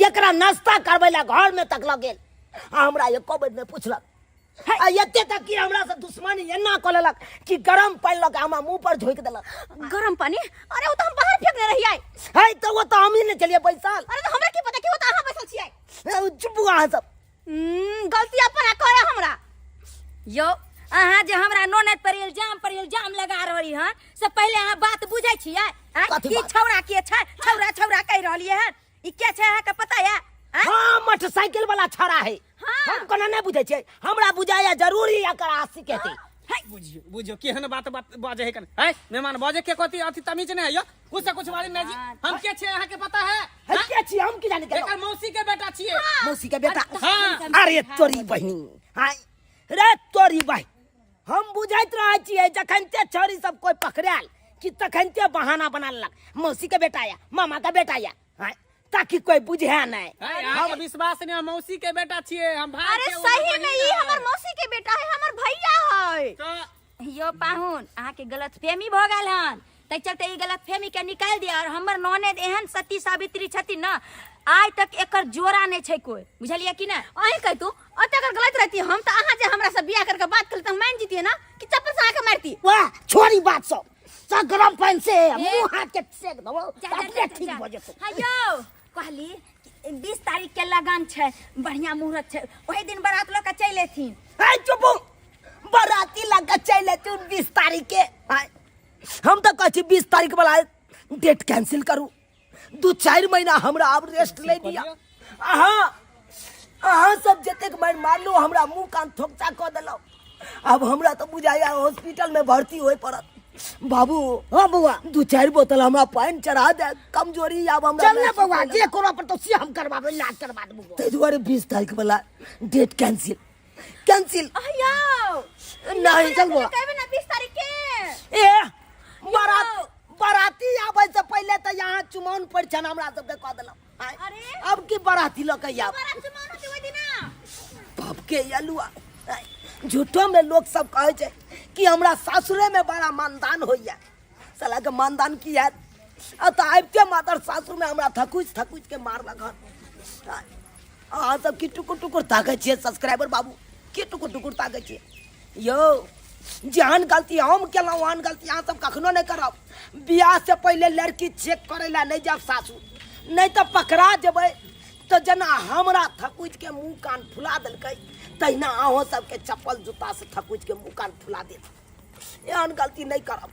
एकरा नाश्ता करबै लए घर में तक लऽ गेल आ हमरा एको बेर नहि पुछलक। आ एते तक कि हमरा से दुश्मनी एना कऽ लेलक कि गरम पानि लऽ के हमरा मुंह पर झोंकि देलक। गरम पानी? अरे ओ तऽ हम बाहर फेंकने रहियै। है तऽ ओ तऽ हमही ने छलियै बैसल। अरे तऽ हमरा की पता कि ओ तऽ अहाँ बैसल छियै। हे, चुप अहाँ सब। गलती अपन करे हमरा। यौ अहाँ जे हमरा ननद पर इल्जाम पर इल्जाम लगा रहली हन से पहिले अहाँ बात बुझै छियै? आँय? कथी ई बात? छौड़ा के छै? छौड़ा छौड़ा कहि रहलियै हन, ई के छै अहाँके पता यऽ? आँय? हाँ, मोटरसाइकिल वाला छौड़ा है। हाँ। हम कोना नहीं बुझै छियै, हमरा बुझाया जरूरी एकर आशिक हेतै। बुझियो बुझियो केहन बात बात बाजे है कन है मेहमान बाजे के कथी अथी तमीज नहीं है यो, कुछ से कुछ बाजे नहीं जी। हम के छे अहाँ के पता है? है के छी हम की जाने गेलौ? एकर मौसी के बेटा छिए। मौसी के बेटा? हाँ। अरे तोरी बहिनी, हाय रे तोरी बहिन, हम बुझैत रहै छियै जखन ते छौड़ी सब कोई पकड़ायल कि तखन ते बहाना बना लेलक मौसी के बेटा या मामा के बेटा या, हाय, ताकि कोई बुझे नहीं। है, अहाँ के विश्वास नहीं, हम मौसी के बेटा छिए, हम भाई अरे के, सही ओकर में ई बहिन हमर है। मौसी के बेटा है, हमर भैया है। तो यो पाहुन, अहाँके गलतफहमी भऽ गेल हन, तै चलते ई गलतफहमी के निकालि दिअ। और हमर ननद एहन सती सावित्री छथिन ना, आइ तक एकर जोड़ा नहि छै कोई, बुझलियै कि नहि? अहीं कहितू अते अगर गलत रहती हम तऽ अहाँ जे हमरा से बियाह करके बात करते हम मान जीतिए ना कि चप्पल से आके मारती? वाह छोड़ी बात सब, सब गरम पानि से मुंह हाथ के सेक देबो, जा, जा, अपने जा, ठीक जा। भऽ जेतौ। हाँ यौ कहली 20 तारीख के लगन छै, बढ़िया मुहूर्त छै, ओही दिन बारात लऽ के चलि एथिन। है चुप, बाराती लऽ के चलि एथिन 20 तारीख के। आय, हम तऽ कहै छी 20 तारीख वाला डेट कैंसिल करू, 2-4 महीना हमरा आब रेस्ट ले दिया। अहाँ अहाँ सब जतेक मारि मारलू हमरा मुंह कान थोकचा कऽ देलहुँ, आब हमरा तऽ बुझाइया हॉस्पिटल में भर्ती होय पड़त। बाबू। हाँ बौआ। 2-4 बोतल हमरा पानि चढ़ा दे, कमजोरी आब हमरा चल ना महसूस बौआ, होय जे लगल। करऽ पड़तौ से हम करबाबै, इलाज करबा देबौ बौआ। ताहि दुआरे 20 तारीख वाला डेट कैंसिल कैंसिल। अयौ नहीं चल बौआ। कहबे ना 20 तारीख के। ए बाराती आबै से पहिले तऽ यहाँ चुमाउन परिछन हमरा सबके कऽ देलहुँ। आय, अरे। अब की बाराती लऽ के आब? बारात चुमाउन होतै ओहि दिना। बाप के अलुआ, आय, झूठो में लोग सब कहै छै कि हमरा सासुरे में बड़ा मानदान होइया, साला के मानदान की हैत? आ तऽ आबिते मातर सासुरमे हमरा थकुचि थकुचि के मारलक हन। अहाँ सब की टुकुर टुकुर ताकै छियै सब्सक्राइबर बाबू, की टुकुर टुकुर ताकै छियै यौ? जेहन गलती हम केलहुँ ओहन गलती अहाँ सब कखनो नहि करब। बियाह से पहिले लड़की चेक करै लए नहि जायब सासुर, नहि तऽ पकड़ा जेबै। तऽ जेना हमरा थकुचि के मुँह कान फुला देलकै तहिना अहूँ सबके चप्पल जूता से थकुचि के मुँह कान फुला देत। एहन गलती नहि करब।